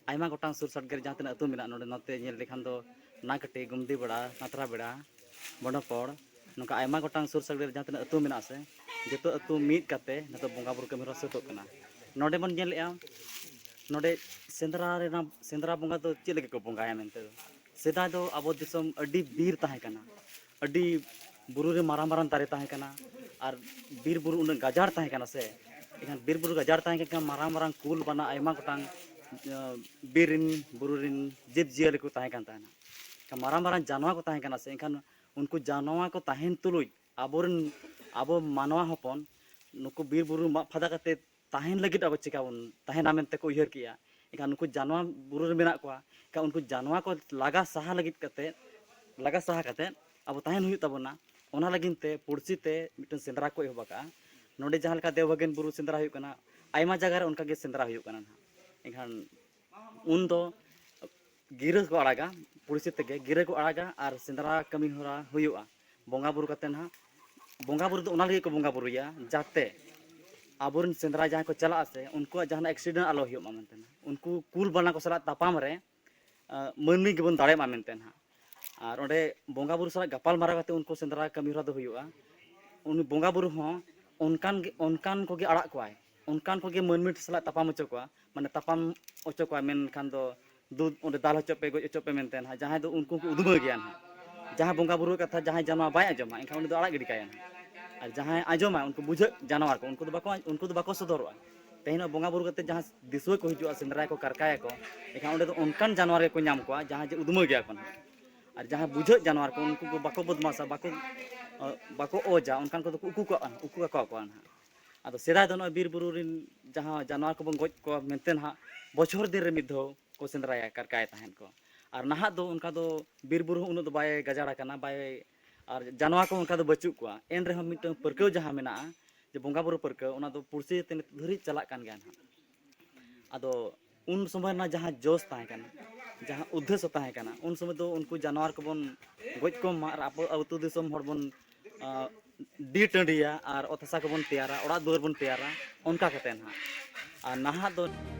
ᱟᱭᱢᱟ ᱜᱚᱴᱟᱝ ᱥᱩᱨ ᱥᱟᱰᱜᱮ ᱨᱮ ᱡᱟᱦᱟᱸ ᱛᱤᱱᱟᱹᱜ ᱟᱹᱛᱩ ᱢᱮᱱᱟᱜᱼᱟ, ᱱᱚᱰᱮ ᱱᱚᱛᱮ ᱧᱮᱞ ᱞᱮᱠᱷᱟᱱ ᱫᱚ ᱱᱟᱠᱟᱴᱤ, ᱜᱩᱢᱫᱤᱵᱮᱲᱟ, ᱱᱟᱛᱨᱟᱵᱮᱲᱟ, ᱵᱚᱰᱚᱯᱚᱲ, ᱱᱚᱝᱠᱟ ᱟᱭᱢᱟ ᱜᱚᱴᱟᱝ ᱥᱩᱨ ᱥᱟᱰᱜᱮ ᱨᱮ ᱡᱟᱦᱟᱸ ᱛᱤᱱᱟᱹᱜ ᱟᱹᱛᱩ ᱢᱮᱱᱟᱜᱼᱟ ᱥᱮ, ᱡᱚᱛᱚ ᱟᱹᱛᱩ ᱢᱤᱫ ᱠᱟᱛᱮ ᱱᱤᱛᱚᱜ ᱵᱚᱸᱜᱟ ᱵᱩᱨᱩ ᱠᱟᱹᱢᱤ ᱦᱚᱨᱟ ᱥᱟᱹᱛᱚᱜ ᱠᱟᱱᱟ᱾ ᱱᱚᱰᱮ ᱵᱚᱱ ᱧᱮᱞᱮᱜᱼᱟ, ᱱᱚᱰᱮ ᱥᱮᱸᱫᱽᱨᱟ ᱨᱮᱱᱟᱜ, ᱥᱮᱸᱫᱽᱨᱟ ᱵᱚᱸᱜᱟ ᱫᱚ ᱪᱮᱫ ᱞᱟᱹᱜᱤᱫ ᱠᱚ ᱵᱚᱸᱜᱟᱭᱟ ᱢᱮᱱᱛᱮ ᱫᱚ? ᱥᱮᱫᱟᱭ ᱫᱚ ᱟᱵᱚ ᱫᱤᱥᱚᱢ ᱟᱹᱰᱤ ᱵᱤᱨ ᱛᱟᱦᱮᱸ ᱠᱟᱱᱟ, ᱟᱹᱰᱤ ᱵᱩᱨᱩ ᱨᱮ ᱢᱟᱨᱟᱝ ᱢᱟᱨᱟᱝ ᱫᱟᱨᱮ ᱛᱟᱦᱮᱸ ᱠᱟᱱᱟ, ᱟᱨ ᱵᱤᱨ ᱵᱩᱨᱩ ᱩᱱᱟᱹᱜ ᱜᱟᱡᱟᱲ ᱛᱟᱦᱮᱸ ᱠᱟᱱᱟ ᱥᱮ, ᱮᱱᱠᱷᱟᱱ ᱵᱤᱨ ᱵᱩᱨᱩ ᱜᱟᱡᱟᱲ ᱛᱟᱦᱮᱸ ᱠᱟᱱ ᱠᱷᱟᱱ ᱢᱟᱨᱟᱝ ᱢᱟᱨᱟᱝ ᱠᱩᱞ ᱵᱟᱱᱟ ᱟᱭᱢᱟ ᱜᱚᱴᱟᱝ, ᱟᱸ, ᱵᱤᱨ ᱨᱮᱱ ᱵᱩᱨᱩ ᱨᱮᱱ ᱡᱤᱵᱽ ᱡᱤᱭᱟᱹᱞᱤ ᱠᱚ ᱛᱟᱦᱮᱸ ᱠᱟᱱ ᱛᱟᱦᱮᱱᱟ᱾ ᱮᱱᱠᱷᱟᱱ ᱢᱟᱨᱟᱝ ᱢᱟᱨᱟᱝ ᱡᱟᱱᱣᱟ ᱠᱚ ᱛᱟᱦᱮᱸ ᱠᱟᱱᱟ ᱥᱮ, ᱮᱱᱠᱷᱟᱱ ᱩᱱᱠᱩ ᱡᱟᱱᱣᱟ ᱠᱚ ᱛᱟᱦᱮᱱ ᱛᱩᱞᱩᱡ ᱟᱵᱚᱨᱮᱱ, ᱟᱵᱚ ᱢᱟᱱᱣᱟ ᱦᱚᱯᱚᱱ ᱱᱩᱠᱩ ᱵᱤᱨ ᱵᱩᱨᱩ ᱢᱟᱜ ᱯᱷᱟᱫᱟ ᱠᱟᱛᱮ ᱛᱟᱦᱮᱱ ᱞᱟᱹᱜᱤᱫ ᱟᱵᱚ ᱪᱮᱠᱟ ᱵᱚᱱ ᱛᱟᱦᱮᱱᱟ ᱢᱮᱱᱛᱮ ᱠᱚ ᱩᱭᱦᱟᱹᱨ ᱠᱮᱜᱼᱟ᱾ ᱮᱱᱠᱷᱟᱱ ᱱᱩᱠᱩ ᱡᱟᱱᱣᱟ ᱵᱩᱨᱩ ᱨᱮ ᱢᱮᱱᱟᱜ ᱠᱚᱣᱟ, ᱮᱱᱠᱷᱟᱱ ᱩᱱᱠᱩ ᱡᱟᱱᱣᱟ ᱠᱚ ᱞᱟᱜᱟ ᱥᱟᱦᱟ ᱞᱟᱹᱜᱤᱫ ᱠᱟᱛᱮ, ᱞᱟᱜᱟ ᱥᱟᱦᱟ ᱠᱟᱛᱮ ᱟᱵᱚ ᱛᱟᱦᱮᱱ ᱦᱩᱭᱩᱜ ᱛᱟᱵᱚᱱᱟ᱾ ᱚᱱᱟ ᱞᱟᱹᱜᱤᱫ ᱛᱮ ᱯᱩᱲᱥᱤ ᱛᱮ ᱢᱤᱫᱴᱮᱱ ᱥᱮᱸᱫᱽᱨᱟ ᱠᱚ ᱮᱦᱚᱵ ᱟᱠᱟᱫᱼᱟ᱾ ᱱᱚᱰᱮ ᱡᱟᱦᱟᱸ ᱞᱮᱠᱟ ᱫᱮᱣᱵᱷᱟᱹᱜᱤᱱ ᱵᱩᱨᱩ ᱥᱮᱸᱫᱽᱨᱟ ᱦᱩᱭᱩᱜ ᱠᱟᱱᱟ, ᱟᱭᱢᱟ ᱡᱟᱭᱜᱟ ᱨᱮ ᱚᱱᱠᱟ ᱜᱮ ᱥᱮᱸᱫᱽᱨᱟ ᱦᱩᱭᱩᱜ ᱠᱟᱱᱟ ᱱᱟᱦᱟᱜ᱾ ᱮᱱᱠᱷᱟᱱ ᱩᱱᱫᱚ ᱜᱤᱨᱟᱹ ᱠᱚ ᱟᱲᱟᱜᱟ, ᱯᱩᱲᱥᱤ ᱛᱮᱜᱮ ᱜᱤᱨᱟᱹ ᱠᱚ ᱟᱲᱟᱜᱟ ᱟᱨ ᱥᱮᱸᱫᱽᱨᱟ ᱠᱟᱹᱢᱤ ᱦᱚᱨᱟ ᱦᱩᱭᱩᱜᱼᱟ᱾ ᱵᱚᱸᱜᱟ ᱵᱩᱨᱩ ᱠᱟᱛᱮ ᱱᱟᱦᱟᱜ, ᱵᱚᱸᱜᱟ ᱵᱩᱨᱩ ᱫᱚ ᱚᱱᱟ ᱞᱟᱹᱜᱤᱫ ᱠᱚ ᱵᱚᱸᱜᱟ ᱵᱩᱨᱩᱭᱟ, ᱡᱟᱛᱮ ᱟᱵᱚᱨᱮᱱ ᱥᱮᱸᱫᱽᱨᱟ ᱡᱟᱦᱟᱸᱭ ᱠᱚ ᱪᱟᱞᱟᱜᱼᱟ ᱥᱮ, ᱩᱱᱠᱩᱣᱟᱜ ᱡᱟᱦᱟᱱᱟᱜ ᱮᱠᱥᱤᱰᱮᱱᱴ ᱟᱞᱚ ᱦᱩᱭᱩᱜ ᱢᱟ ᱢᱮᱱᱛᱮ ᱱᱟᱦᱟᱜ᱾ ᱩᱱᱠᱩ ᱠᱩᱞ ᱵᱟᱱᱟ ᱠᱚ ᱥᱟᱞᱟᱜ ᱛᱟᱯᱟᱢ ᱨᱮ, ᱟᱸ, ᱢᱟᱹᱱᱢᱤ ᱜᱮᱵᱚᱱ ᱫᱟᱲᱮᱭᱟᱜ ᱢᱟ ᱢᱮᱱᱛᱮ ᱱᱟᱦᱟᱜ᱾ ᱟᱨ ᱚᱸᱰᱮ ᱵᱚᱸᱜᱟ ᱵᱩᱨᱩ ᱥᱟᱞᱟᱜ ᱜᱟᱯᱟᱞ ᱢᱟᱨᱟᱣ ᱠᱟᱛᱮ ᱩᱱᱠᱩ ᱥᱮᱸᱫᱽᱨᱟ ᱠᱟᱹᱢᱤ ᱦᱚᱨᱟ ᱫᱚ ᱦᱩᱭᱩᱜᱼᱟ᱾ ᱩᱱᱤ ᱵᱚᱸᱜᱟ ᱵᱩᱨᱩ ᱦᱚᱸ ᱚᱱᱠᱟᱱ ᱜᱮ, ᱚᱱᱠᱟᱱ ᱠᱚᱜᱮ ᱟᱲᱟᱜ ᱠᱚᱣᱟᱭ, ᱚᱱᱠᱟᱱ ᱠᱚᱜᱮ ᱢᱟᱹᱱᱢᱤ ᱥᱟᱞᱟᱜ ᱛᱟᱯᱟᱢ ᱦᱚᱪᱚ ᱠᱚᱣᱟ, ᱢᱟᱱᱮ ᱛᱟᱯᱟᱢ ᱦᱚᱪᱚ ᱠᱚᱣᱟᱭ, ᱢᱮᱱᱠᱷᱟᱱ ᱫᱚ ᱫᱩ ᱚᱸᱰᱮ ᱫᱟᱞ ᱦᱚᱪᱚ ᱯᱮ, ᱜᱚᱡ ᱦᱚᱪᱚ ᱯᱮ ᱢᱮᱱᱛᱮ ᱱᱟᱦᱟᱜ᱾ ᱡᱟᱦᱟᱸᱭ ᱫᱚ ᱩᱱᱠᱩ ᱠᱚ ᱩᱫᱽᱢᱟᱹ ᱜᱮᱭᱟ ᱱᱟᱦᱟᱜ᱾ ᱡᱟᱦᱟᱸ ᱵᱚᱸᱜᱟ ᱵᱩᱨᱩ ᱠᱟᱛᱷᱟ ᱡᱟᱦᱟᱸᱭ ᱡᱟᱱᱣᱟ ᱵᱟᱭ ᱟᱸᱡᱚᱢᱟ, ᱮᱱᱠᱷᱟᱱ ᱩᱱᱤ ᱫᱚ ᱟᱲᱟᱜ ᱜᱤᱰᱤ ᱠᱟᱭᱟ ᱱᱟᱦᱟᱜ᱾ ᱟᱨ ᱡᱟᱦᱟᱸᱭ ᱟᱸᱡᱚᱢᱟ, ᱩᱱᱠᱩ ᱵᱩᱡᱷᱟᱹᱜ ᱡᱟᱱᱣᱟᱨ ᱠᱚ, ᱩᱱᱠᱩ ᱫᱚ ᱵᱟᱠᱚ, ᱩᱱᱠᱩ ᱫᱚ ᱵᱟᱠᱚ ᱥᱚᱫᱚᱨᱚᱜᱼᱟ᱾ ᱛᱮᱦᱮᱧ ᱦᱚᱸ ᱵᱚᱸᱜᱟ ᱵᱩᱨᱩ ᱠᱟᱛᱮ ᱡᱟᱦᱟᱸ ᱫᱤᱥᱩᱣᱟᱹ ᱠᱚ ᱦᱤᱡᱩᱜᱼᱟ, ᱥᱮᱸᱫᱽᱨᱟ ᱠᱚ, ᱠᱟᱨᱠᱟᱭᱟᱠᱚ, ᱮᱱᱠᱷᱟᱱ ᱚᱸᱰᱮ ᱫᱚ ᱚᱱᱠᱟᱱ ᱡᱟᱱᱣᱟᱨ ᱜᱮᱠᱚ ᱧᱟᱢ ᱠᱚᱣᱟ, ᱡᱟᱦᱟᱸ ᱡᱮ ᱩᱫᱽᱢᱟᱹ ᱜᱮᱭᱟ ᱠᱚ ᱱᱟᱦᱟᱜ᱾ ᱟᱨ ᱡᱟᱦᱟᱸ ᱵᱩᱡᱷᱟᱹᱜ ᱡᱟᱱᱣᱟᱨ ᱠᱚ, ᱩᱱᱠᱩ ᱠᱚ ᱵᱟᱠᱚ ᱵᱚᱫᱢᱟᱥᱟ, ᱵᱟᱠᱚ, ᱵᱟᱠᱚ ᱚᱡᱟ, ᱚᱱᱠᱟᱱ ᱠᱚᱫᱚ ᱠᱚ ᱩᱠᱩ ᱠᱟᱜᱼᱟ, ᱩᱠᱩ ᱠᱟᱠᱚᱣᱟ ᱠᱚ ᱱᱟᱦᱟᱜ᱾ ᱟᱫᱚ ᱥᱮᱫᱟᱭ ᱫᱚ ᱱᱚᱜᱼᱚᱭ ᱵᱤᱨ ᱵᱩᱨᱩ ᱨᱮᱱ ᱡᱟᱦᱟᱸ ᱡᱟᱱᱣᱟᱨ ᱠᱚᱵᱚᱱ ᱜᱚᱡ ᱠᱚᱣᱟ ᱢᱮᱱᱛᱮ ᱱᱟᱦᱟᱜ ᱵᱚᱪᱷᱚᱨ ᱫᱤᱱ ᱨᱮ ᱢᱤᱫ ᱫᱷᱟᱣ ᱠᱚ ᱥᱮᱸᱫᱽᱨᱟᱭᱟ, ᱠᱟᱨᱠᱟᱭ ᱛᱟᱦᱮᱸᱫ ᱠᱚ᱾ ᱟᱨ ᱱᱟᱦᱟᱜ ᱫᱚ ᱚᱱᱠᱟ ᱫᱚ ᱵᱤᱨ ᱵᱩᱨᱩ ᱦᱚᱸ ᱩᱱᱟᱹᱜ ᱫᱚ ᱵᱟᱭ ᱜᱟᱡᱟᱲ ᱟᱠᱟᱱᱟ, ᱵᱟᱭ, ᱟᱨ ᱡᱟᱱᱣᱟᱨ ᱠᱚᱦᱚᱸ ᱚᱱᱠᱟ ᱫᱚ ᱵᱟᱹᱪᱩᱜ ᱠᱚᱣᱟ᱾ ᱮᱱ ᱨᱮᱦᱚᱸ ᱢᱤᱫᱴᱟᱝ ᱯᱟᱹᱨᱠᱟᱹᱣ ᱡᱟᱦᱟᱸ ᱢᱮᱱᱟᱜᱼᱟ, ᱡᱮ ᱵᱚᱸᱜᱟ ᱵᱩᱨᱩ ᱯᱟᱹᱨᱠᱟᱹᱣ, ᱚᱱᱟ ᱫᱚ ᱯᱩᱲᱥᱤ ᱛᱮ ᱱᱤᱛ ᱫᱷᱟᱹᱨᱤᱡ ᱪᱟᱞᱟᱜ ᱠᱟᱱ ᱜᱮᱭᱟ ᱱᱟᱦᱟᱜ᱾ ᱟᱫᱚ ᱩᱱ ᱥᱚᱢᱚᱭ ᱨᱮᱱᱟᱜ ᱡᱟᱦᱟᱸ ᱡᱚᱥ ᱛᱟᱦᱮᱸ ᱠᱟᱱᱟ, ᱡᱟᱦᱟᱸ ᱩᱫᱽᱫᱮᱥᱥᱚ ᱛᱟᱦᱮᱸ ᱠᱟᱱᱟ, ᱩᱱ ᱥᱚᱢᱚᱭ ᱫᱚ ᱩᱱᱠᱩ ᱡᱟᱱᱣᱟᱨ ᱠᱚᱵᱚᱱ ᱜᱚᱡ ᱠᱚᱢ ᱢᱟ ᱟᱨ ᱟᱵᱚ ᱟᱹᱛᱩ ᱫᱤᱥᱚᱢ ᱦᱚᱲ ᱵᱚᱱ, ᱟᱸ, ᱰᱤ ᱴᱟᱺᱰᱤᱭᱟ ᱟᱨ ᱚᱛ ᱦᱟᱥᱟ ᱠᱚᱵᱚᱱ ᱛᱮᱭᱟᱨᱟ, ᱚᱲᱟᱜ ᱫᱩᱣᱟᱹᱨ ᱵᱚᱱ ᱛᱮᱭᱟᱨᱟ, ᱚᱱᱠᱟ ᱠᱟᱛᱮ ᱱᱟᱦᱟᱜ᱾ ᱟᱨ ᱱᱟᱦᱟᱜ ᱫᱚ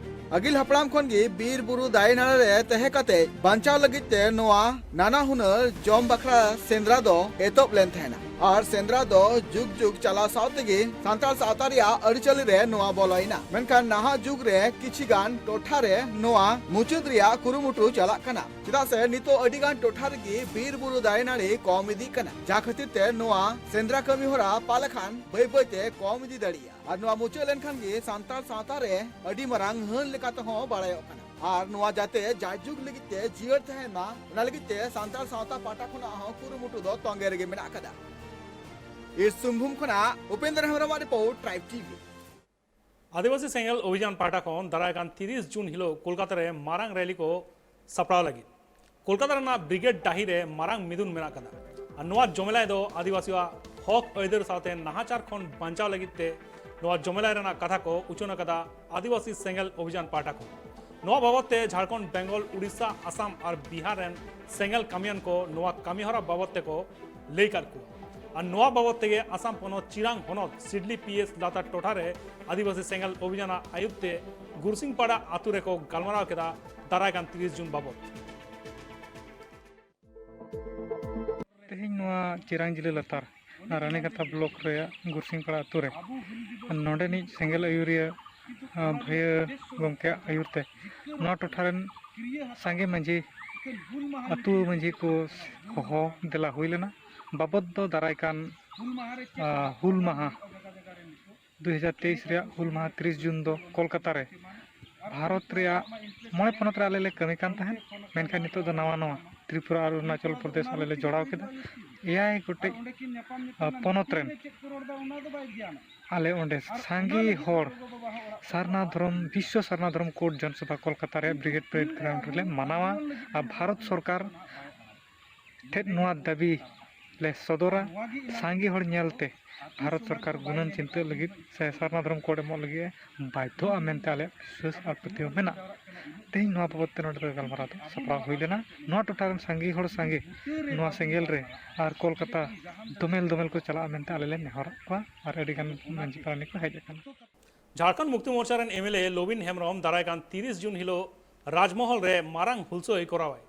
ᱟᱹᱜᱤᱞ ᱦᱟᱯᱲᱟᱢ ᱠᱷᱚᱱ ᱜᱮ ᱵᱤᱨ ᱵᱩᱨᱩ ᱫᱟᱨᱮ ᱱᱟᱹᱲᱤ ᱨᱮ ᱛᱟᱦᱮᱸ ᱠᱟᱛᱮ ᱵᱟᱧᱪᱟᱣ ᱞᱟᱹᱜᱤᱫ ᱛᱮ ᱱᱚᱣᱟ ᱱᱟᱱᱟ ᱦᱩᱱᱟᱹᱨ ᱡᱚᱢ ᱵᱟᱠᱷᱨᱟ ᱥᱮᱸᱫᱽᱨᱟ ᱫᱚ ᱮᱛᱚᱦᱚᱵ ᱞᱮᱱ ᱛᱟᱦᱮᱱᱟ᱾ ᱟᱨ ᱥᱮᱸᱫᱽᱨᱟ ᱫᱚ ᱡᱩᱜᱽ ᱡᱩᱜᱽ ᱪᱟᱞᱟᱣ ᱥᱟᱶ ᱛᱮᱜᱮ ᱥᱟᱱᱛᱟᱲ ᱥᱟᱶᱛᱟ ᱨᱮᱭᱟᱜ ᱟᱹᱨᱤᱪᱟᱹᱞᱤ ᱨᱮ ᱱᱚᱣᱟ ᱵᱚᱞᱚᱭᱮᱱᱟ᱾ ᱢᱮᱱᱠᱷᱟᱱ ᱱᱟᱦᱟᱜ ᱡᱩᱜᱽ ᱨᱮ ᱠᱤᱪᱷᱤ ᱜᱟᱱ ᱴᱚᱴᱷᱟ ᱨᱮ ᱱᱚᱣᱟ ᱢᱩᱪᱟᱹᱫ ᱨᱮᱭᱟᱜ ᱠᱩᱨᱩᱢᱩᱴᱩ ᱪᱟᱞᱟᱜ ᱠᱟᱱᱟ᱾ ᱪᱮᱫᱟᱜ ᱥᱮ ᱱᱤᱛᱚᱜ ᱟᱹᱰᱤ ᱜᱟᱱ ᱴᱚᱴᱷᱟ ᱨᱮᱜᱮ ᱵᱤᱨ ᱵᱩᱨᱩ ᱫᱟᱨᱮ ᱱᱟᱹᱲᱤ ᱠᱚᱢ ᱤᱫᱤᱜ ᱠᱟᱱᱟ, ᱡᱟᱦᱟᱸ ᱠᱷᱟᱹᱛᱤᱨ ᱛᱮ ᱱᱚᱣᱟ ᱥᱮᱸᱫᱽᱨᱟ ᱠᱟᱹᱢᱤ ᱦᱚᱨᱟ ᱯᱟᱞᱮ ᱠᱷᱟᱱ ᱵᱟᱹᱭ ᱵᱟᱹᱭ ᱛᱮ ᱠᱚᱢ ᱤᱫᱤ ᱫᱟᱲᱮᱭᱟᱜᱼᱟ᱾ ᱟᱨ ᱱᱚᱣᱟ ᱢᱩᱪᱟᱹᱫ ᱞᱮᱱᱠᱷᱟᱱ ᱜᱮ ᱥᱟᱱᱛᱟᱲ ᱥᱟᱶᱛᱟ ᱨᱮ ᱟᱹᱰᱤ ᱢᱟᱨᱟᱝ ᱦᱟᱹᱱ ᱞᱮᱠᱟ ᱛᱮᱦᱚᱸ ᱵᱟᱲᱟᱭᱚᱜ ᱠᱟᱱᱟ᱾ ᱟᱨ ᱱᱚᱣᱟ ᱡᱟᱛᱮ ᱡᱟᱭᱡᱩᱜᱽ ᱞᱟᱹᱜᱤᱫ ᱛᱮ ᱡᱤᱭᱟᱹᱲ ᱛᱟᱦᱮᱱ ᱢᱟ, ᱚᱱᱟ ᱞᱟᱹᱜᱤᱫ ᱛᱮ ᱥᱟᱱᱛᱟᱲ ᱥᱟᱶᱛᱟ ᱯᱟᱦᱴᱟ ᱠᱷᱚᱱᱟᱜ ᱦᱚᱸ ᱠᱩᱨᱩᱢᱩᱴᱩ ᱫᱚ ᱛᱚᱸᱜᱮ ᱨᱮᱜᱮ ᱢᱮᱱᱟᱜ ᱟᱠᱟᱫᱟ᱾ ᱤᱥ ᱥᱤᱝᱵᱷᱩᱢ ᱠᱷᱚᱱᱟᱜ ᱩᱯᱮᱱᱫᱨ ᱦᱮᱢᱵᱨᱚᱢᱟᱜ ᱨᱤᱯᱳᱨᱴ, ᱴᱨᱟᱭᱤᱵᱽ ᱴᱤᱵᱷᱤ᱾ ᱟᱹᱫᱤᱵᱟᱹᱥᱤ ᱥᱮᱸᱜᱮᱞ ᱚᱵᱷᱤᱡᱟᱱ ᱯᱟᱦᱴᱟ ᱠᱷᱚᱱ ᱫᱟᱨᱟᱭ ᱠᱟᱱ ᱛᱤᱨᱤᱥ ᱡᱩᱱ ᱦᱤᱞᱳᱜ ᱠᱳᱞᱠᱟᱛᱟ ᱨᱮ ᱢᱟᱨᱟᱝ ᱨᱮᱞᱤ ᱠᱚ ᱥᱟᱯᱲᱟᱣ ᱞᱟᱹᱜᱤᱫ ᱠᱳᱞᱠᱟᱛᱟ ᱨᱮᱱᱟᱜ ᱵᱨᱤᱜᱮᱰ ᱰᱟᱹᱦᱤ ᱨᱮ ᱢᱟᱨᱟᱝ ᱢᱤᱫᱩᱱ ᱢᱮᱱᱟᱜ ᱟᱠᱟᱫᱟ᱾ ᱟᱨ ᱱᱚᱣᱟ ᱡᱚᱢᱮᱞᱟᱭ ᱫᱚ ᱟᱹᱫᱤᱵᱟᱹᱥᱤᱭᱟᱜ ᱦᱚᱠ ᱟᱹᱭᱫᱟᱹᱨ ᱥᱟᱶᱛᱮ ᱱᱟᱦᱟᱪᱟᱨ ᱠᱷᱚᱱ ᱵᱟᱧᱪᱟᱣ ᱞᱟᱹᱜᱤᱫ ᱛᱮ ᱱᱚᱣᱟ ᱡᱚᱢᱮᱞᱟᱭ ᱨᱮᱱᱟᱜ ᱠᱟᱛᱷᱟ ᱠᱚ ᱩᱪᱷᱟᱹᱱ ᱟᱠᱟᱫᱟ ᱟᱹᱫᱤᱵᱟᱹᱥᱤ ᱥᱮᱸᱜᱮᱞ ᱚᱵᱷᱤᱡᱟᱱ ᱯᱟᱦᱴᱟ ᱠᱷᱚᱱ᱾ ᱱᱚᱣᱟ ᱵᱟᱵᱚᱛ ᱛᱮ ᱡᱷᱟᱲᱠᱷᱚᱸᱰ, ᱵᱮᱝᱜᱚᱞ, ᱩᱲᱤᱥᱥᱟ, ᱟᱥᱟᱢ ᱟᱨ ᱵᱤᱦᱟᱨ ᱨᱮᱱ ᱥᱮᱸᱜᱮᱞ ᱠᱟᱹᱢᱤᱭᱟᱱ ᱠᱚ ᱱᱚᱣᱟ ᱠᱟᱹᱢᱤᱦᱚᱨᱟ ᱵᱟᱵᱚᱛ ᱛᱮᱠᱚ ᱞᱟᱹᱭ ᱟᱠᱟᱫ ᱠᱚᱣᱟ᱾ ᱟᱨ ᱱᱚᱣᱟ ᱵᱟᱵᱚᱛ ᱛᱮᱜᱮ ᱟᱥᱟᱢ ᱯᱚᱱᱚᱛ ᱪᱤᱨᱟᱝ ᱦᱚᱱᱚᱛ ᱥᱤᱰᱞᱤ ᱯᱤ ᱮᱥ ᱞᱟᱛᱟᱨ ᱴᱚᱴᱷᱟ ᱨᱮ ᱟᱹᱫᱤᱵᱟᱹᱥᱤ ᱥᱮᱸᱜᱮᱞ ᱚᱵᱷᱤᱡᱟᱱᱟᱜ ᱟᱹᱭᱩᱨ ᱛᱮ ᱜᱩᱨᱥᱤᱝᱯᱟᱲᱟ ᱟᱛᱳ ᱨᱮᱠᱚ ᱜᱟᱞᱢᱟᱨᱟᱣ ᱠᱮᱫᱟ ᱫᱟᱨᱟᱭ ᱠᱟᱱ ᱛᱤᱨᱤᱥ ᱡᱩᱱ ᱵᱟᱵᱚᱛ᱾ ᱛᱮᱦᱮᱧ ᱱᱚᱣᱟ ᱪᱤᱨᱟᱝ ᱡᱤᱞᱟᱹ ᱞᱟᱛᱟᱨ ᱨᱟᱱᱤᱠᱟᱛᱷᱟ ᱵᱞᱚᱠ ᱨᱮᱭᱟᱜ ᱜᱩᱨᱥᱤᱝᱯᱟᱲᱟ ᱟᱛᱳ ᱨᱮ ᱱᱚᱰᱮᱱᱤᱡ ᱥᱮᱸᱜᱮᱞ ᱟᱹᱭᱩᱨᱤᱭᱟᱹ, ᱟᱸ, ᱵᱷᱟᱹᱭᱟᱹ ᱜᱚᱢᱠᱮᱭᱟᱜ ᱟᱹᱭᱩᱨ ᱛᱮ ᱱᱚᱣᱟ ᱴᱚᱴᱷᱟ ᱨᱮᱱ ᱥᱟᱸᱜᱮ ᱢᱟᱹᱡᱷᱤ, ᱟᱹᱛᱩ ᱢᱟᱹᱡᱷᱤ ᱠᱚ ᱦᱚᱦᱚ ᱫᱮᱞᱟ ᱦᱩᱭ ᱞᱮᱱᱟ᱾ ᱵᱟᱵᱚᱛ ᱫᱚ ᱫᱟᱨᱟᱭ ᱠᱟᱱ ᱦᱩᱞ ᱢᱟᱦᱟ ᱨᱮ ᱪᱮᱫ ᱟᱨ ᱦᱩᱞ ᱢᱟᱦᱟ ᱡᱟᱭᱜᱟ ᱡᱟᱭᱜᱟ ᱨᱮ ᱱᱤᱛᱚᱜ ᱫᱩ ᱦᱟᱡᱟᱨ ᱛᱮᱭᱤᱥ ᱨᱮᱭᱟᱜ ᱦᱩᱞ ᱢᱟᱦᱟ ᱛᱤᱨᱤᱥ ᱡᱩᱱ ᱫᱚ ᱠᱳᱞᱠᱟᱛᱟ ᱨᱮ ᱵᱷᱟᱨᱚᱛ ᱨᱮᱭᱟᱜ ᱢᱚᱬᱮ ᱯᱚᱱᱚᱛ ᱨᱮ ᱟᱞᱮ ᱞᱮ ᱠᱟᱹᱢᱤ ᱠᱟᱱ ᱛᱟᱦᱮᱸᱫ, ᱢᱮᱱᱠᱷᱟᱱ ᱱᱤᱛᱚᱜ ᱫᱚ ᱱᱟᱣᱟ ᱱᱟᱣᱟ ᱛᱨᱤᱯᱩᱨᱟ ᱟᱨ ᱚᱨᱩᱱᱟᱪᱚᱞ ᱯᱨᱚᱫᱮᱥ ᱟᱞᱮ ᱞᱮ ᱡᱚᱲᱟᱣ ᱠᱮᱫᱟ᱾ ᱮᱭᱟᱭ ᱜᱚᱴᱮᱡ, ᱟ, ᱯᱚᱱᱚᱛ ᱨᱮᱱ ᱟᱞᱮ ᱚᱸᱰᱮ ᱥᱟᱸᱜᱮ ᱦᱚᱲ ᱥᱟᱨᱱᱟ ᱫᱷᱚᱨᱚᱢ, ᱵᱤᱥᱥᱚ ᱥᱟᱨᱱᱟ ᱫᱷᱚᱨᱚᱢ ᱠᱳᱰ ᱡᱚᱱᱥᱚᱵᱷᱟ ᱠᱳᱞᱠᱟᱛᱟ ᱨᱮᱭᱟᱜ ᱵᱨᱤᱜᱮᱰ ᱯᱮᱨᱮᱰ ᱜᱨᱟᱣᱩᱱᱰ ᱨᱮᱞᱮ ᱢᱟᱱᱟᱣᱟ᱾ ᱟᱨ ᱵᱷᱟᱨᱚᱛ ᱥᱚᱨᱠᱟᱨ ᱴᱷᱮᱱ ᱱᱚᱣᱟ ᱫᱟᱹᱵᱤ ᱞᱮ ᱥᱚᱫᱚᱨᱟ, ᱥᱟᱸᱜᱮ ᱦᱚᱲ ᱧᱮᱞᱛᱮ ᱵᱷᱟᱨᱚᱛ ᱥᱚᱨᱠᱟᱨ ᱜᱩᱱᱟᱹᱱ ᱪᱤᱱᱛᱟᱹ ᱞᱟᱹᱜᱤᱫ ᱥᱮ ᱥᱟᱨᱱᱟ ᱫᱷᱚᱨᱚᱢ ᱠᱳᱰ ᱮᱢᱚᱜ ᱞᱟᱹᱜᱤᱫ ᱮ ᱵᱟᱫᱽᱫᱷᱚᱜᱼᱟ ᱢᱮᱱᱛᱮ ᱟᱞᱮᱭᱟᱜ ᱵᱤᱥᱣᱟᱹᱥ ᱟᱨ ᱯᱟᱹᱛᱭᱟᱹᱣ ᱢᱮᱱᱟᱜᱼᱟ᱾ ᱛᱮᱦᱮᱧ ᱱᱚᱣᱟ ᱵᱟᱵᱚᱫ ᱛᱮ ᱱᱚᱰᱮ ᱫᱚ ᱜᱟᱞᱢᱟᱨᱟᱣ ᱫᱚ ᱥᱟᱯᱲᱟᱣ ᱦᱩᱭ ᱞᱮᱱᱟ᱾ ᱱᱚᱣᱟ ᱴᱚᱴᱷᱟ ᱨᱮᱱ ᱥᱟᱸᱜᱮ ᱦᱚᱲ ᱥᱟᱸᱜᱮ ᱱᱚᱣᱟ ᱥᱮᱸᱜᱮᱞ ᱨᱮ ᱟᱨ ᱠᱳᱞᱠᱟᱛᱟ ᱫᱚᱢᱮᱞ ᱫᱚᱢᱮᱞ ᱠᱚ ᱪᱟᱞᱟᱜᱼᱟ ᱢᱮᱱᱛᱮ ᱟᱞᱮ ᱞᱮ ᱱᱮᱦᱚᱨᱟᱫ ᱠᱚᱣᱟ ᱟᱨ ᱟᱹᱰᱤ ᱜᱟᱱ ᱢᱟᱹᱡᱷᱤ ᱯᱟᱨᱟᱱᱤᱠ ᱠᱚ ᱦᱮᱡ ᱟᱠᱟᱱᱟ᱾ ᱡᱷᱟᱲᱠᱷᱚᱸᱰ ᱢᱩᱠᱛᱤ ᱢᱳᱨᱪᱟ ᱨᱮᱱ M L A Lobin Hembrom ᱫᱟᱨᱟᱭ ᱠᱟᱱ ᱛᱤᱨᱤᱥ ᱡᱩᱱ ᱦᱤᱞᱳᱜ ᱨᱟᱡᱽᱢᱚᱦᱚᱞ ᱨᱮ ᱢᱟᱨᱟᱝ ᱦᱩᱞᱥᱟᱹᱭ ᱠᱚᱨᱟᱣᱟᱭ᱾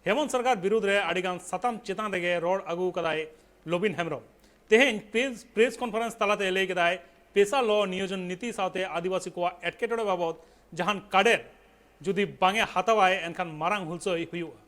ᱦᱮᱢᱚᱱᱛ ᱥᱚᱨᱠᱟᱨ ᱵᱤᱨᱩᱫᱽ ᱨᱮ ᱟᱹᱰᱤᱜᱟᱱ ᱥᱟᱛᱟᱢ ᱪᱮᱛᱟᱱ ᱨᱮᱜᱮ ᱨᱚᱲ ᱟᱹᱜᱩ ᱠᱟᱫᱟᱭ ᱞᱚᱵᱤᱱ ᱦᱮᱢᱵᱨᱚᱢ᱾ ᱛᱮᱦᱮᱧ ᱯᱨᱮᱥ, ᱯᱨᱮᱥ ᱠᱚᱱᱯᱷᱟᱨᱮᱱᱥ ᱛᱟᱞᱟᱛᱮ ᱞᱟᱹᱭ ᱠᱮᱫᱟᱭ, ᱯᱮᱥᱟ ᱞᱚ ᱱᱤᱭᱳᱡᱚᱱ ᱱᱤᱛᱤ ᱥᱟᱶᱛᱮ ᱟᱹᱫᱤᱵᱟᱹᱥᱤ ᱠᱚᱣᱟᱜ ᱮᱴᱠᱮᱴᱚᱬᱮ ᱵᱟᱵᱚᱫ ᱡᱟᱦᱟᱱ ᱠᱟᱰᱮᱨ ᱡᱩᱫᱤ ᱵᱟᱝ ᱮ ᱦᱟᱛᱟᱣᱟᱭ, ᱮᱱᱠᱷᱟᱱ ᱢᱟᱨᱟᱝ ᱦᱩᱞᱥᱟᱹᱭ ᱦᱩᱭᱩᱜᱼᱟ᱾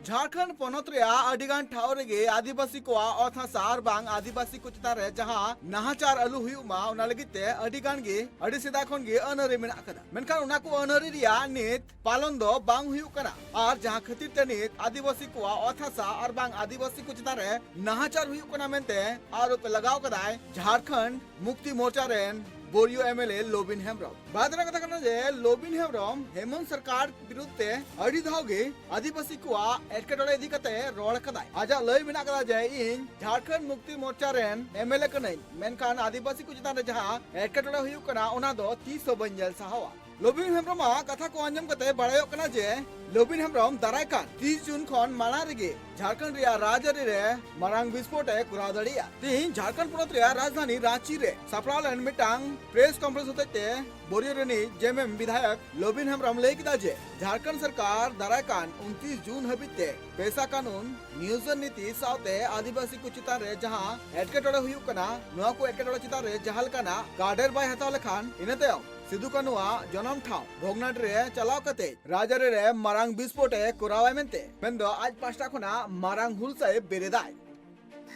ᱡᱷᱟᱲᱠᱷᱚᱸᱰ ᱯᱚᱱᱚᱛ ᱨᱮᱭᱟᱜ ᱟᱹᱰᱤᱜᱟᱱ ᱴᱷᱟᱶ ᱨᱮᱜᱮ ᱟᱹᱫᱤᱵᱟᱹᱥᱤ ᱠᱚᱣᱟᱜ ᱚᱛ ᱦᱟᱥᱟ ᱟᱨ ᱵᱟᱝ ᱟᱹᱫᱤᱵᱟᱹᱥᱤ ᱠᱚ ᱪᱮᱛᱟᱱ ᱨᱮ ᱡᱟᱦᱟᱸ ᱱᱟᱦᱟᱪᱟᱨ ᱟᱞᱚ ᱦᱩᱭᱩᱜ ᱢᱟ, ᱚᱱᱟ ᱞᱟᱹᱜᱤᱫ ᱛᱮ ᱟᱹᱰᱤ ᱜᱟᱱ ᱜᱮ ᱟᱹᱰᱤ ᱥᱮᱫᱟᱭ ᱠᱷᱚᱱ ᱜᱮ ᱟᱹᱱ ᱟᱹᱨᱤ ᱢᱮᱱᱟᱜ ᱟᱠᱟᱫᱟ᱾ ᱢᱮᱱᱠᱷᱟᱱ ᱚᱱᱟ ᱠᱚ ᱟᱹᱱ ᱟᱹᱨᱤ ᱨᱮᱭᱟᱜ ᱱᱤᱛ ᱯᱟᱞᱚᱱ ᱫᱚ ᱵᱟᱝ ᱦᱩᱭᱩᱜ ᱠᱟᱱᱟ, ᱟᱨ ᱡᱟᱦᱟᱸ ᱠᱷᱟᱹᱛᱤᱨ ᱛᱮ ᱱᱤᱛ ᱟᱹᱫᱤᱵᱟᱹᱥᱤ ᱠᱚᱣᱟᱜ ᱚᱛ ᱦᱟᱥᱟ ᱟᱨ ᱵᱟᱝ ᱟᱹᱫᱤᱵᱟᱹᱥᱤ ᱠᱚ ᱪᱮᱛᱟᱱ ᱨᱮ ᱱᱟᱦᱟᱪᱟᱨ ᱦᱩᱭᱩᱜ ᱠᱟᱱᱟ ᱢᱮᱱᱛᱮ ᱟᱨᱳᱯ ᱮ ᱞᱟᱜᱟᱣ ᱠᱟᱫᱟᱭ ᱡᱷᱟᱲᱠᱷᱚᱸᱰ ᱢᱩᱠᱛᱤ ᱢᱳᱨᱪᱟ ᱨᱮᱱ Borio M L A Lobin Hembrom. ᱵᱟᱫ ᱨᱮᱱᱟᱜ ᱠᱟᱛᱷᱟ ᱠᱟᱱᱟ ᱡᱮ ᱞᱚᱵᱤᱱ ᱦᱮᱢᱵᱨᱚᱢ ᱦᱮᱢᱚᱱᱛ ᱥᱚᱨᱠᱟᱨ ᱵᱤᱨᱩᱫᱷ ᱛᱮ ᱟᱹᱰᱤ ᱫᱷᱟᱣ ᱜᱮ ᱟᱹᱫᱤᱵᱟᱹᱥᱤ ᱠᱚᱣᱟᱜ ᱮᱴᱠᱮᱴᱚᱬᱮ ᱤᱫᱤ ᱠᱟᱛᱮ ᱨᱚᱲ ᱠᱟᱫᱟᱭ᱾ ᱟᱡᱟᱜ ᱞᱟᱹᱭ ᱢᱮᱱᱟᱜ ᱠᱟᱫᱟ ᱡᱮ ᱤᱧ ᱡᱷᱟᱲᱠᱷᱚᱸᱰ ᱢᱩᱠᱛᱤ ᱢᱳᱨᱪᱟ ᱨᱮᱱ ᱮᱢ ᱮᱞ ᱮ ᱠᱟᱹᱱᱟᱹᱧ, ᱢᱮᱱᱠᱷᱟᱱ ᱟᱹᱫᱤᱵᱟᱹᱥᱤ ᱠᱚ ᱪᱮᱛᱟᱱ ᱨᱮ ᱡᱟᱦᱟᱸ ᱮᱴᱠᱮᱴᱚᱬᱮ ᱦᱩᱭᱩᱜ ᱠᱟᱱᱟ, ᱚᱱᱟ ᱫᱚ ᱛᱤᱥ ᱦᱚᱸ ᱵᱟᱹᱧ ᱧᱮᱞ ᱥᱟᱦᱟᱣᱟ᱾ ᱞᱚᱵᱤᱱ ᱦᱮᱢᱵᱨᱚᱢᱟᱜ ᱠᱟᱛᱷᱟ ᱠᱚ ᱟᱸᱡᱚᱢ ᱠᱟᱛᱮ ᱵᱟᱲᱟᱭᱚᱜ ᱠᱟᱱᱟ ᱡᱮ ᱞᱚᱵᱤᱱ ᱦᱮᱢᱵᱨᱚᱢ ᱫᱟᱨᱟᱭ ᱠᱟᱱ ᱛᱤᱥ ᱡᱩᱱ ᱠᱷᱚᱱ ᱢᱟᱲᱟᱝ ᱨᱮᱜᱮ ᱡᱷᱟᱲᱠᱷᱚᱸᱰ ᱨᱮᱭᱟᱜ ᱨᱟᱡᱽᱟᱹᱨᱤ ᱨᱮ ᱢᱟᱨᱟᱝ ᱵᱤᱥᱯᱷᱳᱴ ᱮ ᱠᱚᱨᱟᱣ ᱫᱟᱲᱮᱭᱟᱜᱼᱟ᱾ ᱛᱮᱦᱮᱧ ᱡᱷᱟᱲᱠᱷᱚᱸᱰ ᱯᱚᱱᱚᱛ ᱨᱮᱭᱟᱜ ᱨᱟᱡᱽᱫᱷᱟᱱᱤ ᱨᱟᱸᱪᱤ ᱨᱮ ᱥᱟᱯᱲᱟᱣ ᱞᱮᱱ ᱢᱤᱫᱴᱟᱝ ᱯᱨᱮᱥ ᱠᱚᱱᱯᱷᱟᱨᱮᱱᱥ ᱦᱚᱛᱮᱡ ᱛᱮ ᱵᱳᱨᱤᱭᱳ ᱨᱤᱱᱤᱡ ᱡᱮᱢᱮᱢ ᱵᱤᱫᱷᱟᱭᱚᱠ ᱞᱚᱵᱤᱱ ᱦᱮᱢᱵᱨᱚᱢ ᱞᱟᱹᱭ ᱠᱮᱫᱟ ᱡᱮ ᱡᱷᱟᱲᱠᱷᱚᱸᱰ ᱥᱚᱨᱠᱟᱨ ᱫᱟᱨᱟᱭ ᱠᱟᱱ ᱩᱱᱛᱤᱥ ᱡᱩᱱ ᱦᱟᱹᱵᱤᱡ ᱛᱮ ᱯᱮᱥᱟ ᱠᱟᱹᱱᱩᱱ, ᱱᱤᱭᱳᱡᱚᱱ ᱱᱤᱛᱤ ᱥᱟᱶᱛᱮ ᱟᱹᱫᱤᱵᱟᱹᱥᱤ ᱠᱚ ᱪᱮᱛᱟᱱ ᱨᱮ ᱡᱟᱦᱟᱸ ᱮᱴᱠᱮᱴᱚᱬᱮ ᱦᱩᱭᱩᱜ ᱠᱟᱱᱟ, ᱱᱚᱣᱟ ᱠᱚ ᱮᱴᱠᱮᱴᱚᱬᱮ ᱪᱮᱛᱟᱱ ᱨᱮ ᱡᱟᱦᱟᱸ ᱞᱮᱠᱟᱱᱟᱜ ᱠᱟᱰᱮᱨ ᱵᱟᱭ ᱦᱟᱛᱟᱣ ᱞᱮᱠᱷᱟᱱ, ᱤᱱᱟᱹ ᱛᱟᱭᱚᱢ ᱥᱤᱫᱩ ᱠᱟᱹᱱᱩᱣᱟᱜ ᱡᱚᱱᱚᱢ ᱴᱷᱟᱶ ᱵᱷᱚᱜᱽᱱᱟᱰᱤ ᱨᱮ ᱪᱟᱞᱟᱣ ᱠᱟᱛᱮ ᱨᱟᱡᱽᱟᱹᱨᱤ ᱨᱮ ᱢᱟᱨᱟᱝ ᱵᱤᱥᱯᱷᱳᱴ ᱮ ᱠᱚᱨᱟᱣᱟᱭ ᱢᱮᱱᱛᱮ, ᱢᱮᱱᱫᱚ ᱟᱡ ᱯᱟᱦᱴᱟ ᱠᱷᱚᱱᱟᱜ ᱢᱟᱨᱟᱝ ᱦᱩᱞᱥᱟᱹᱭ ᱵᱮᱨᱮᱫᱟᱭ᱾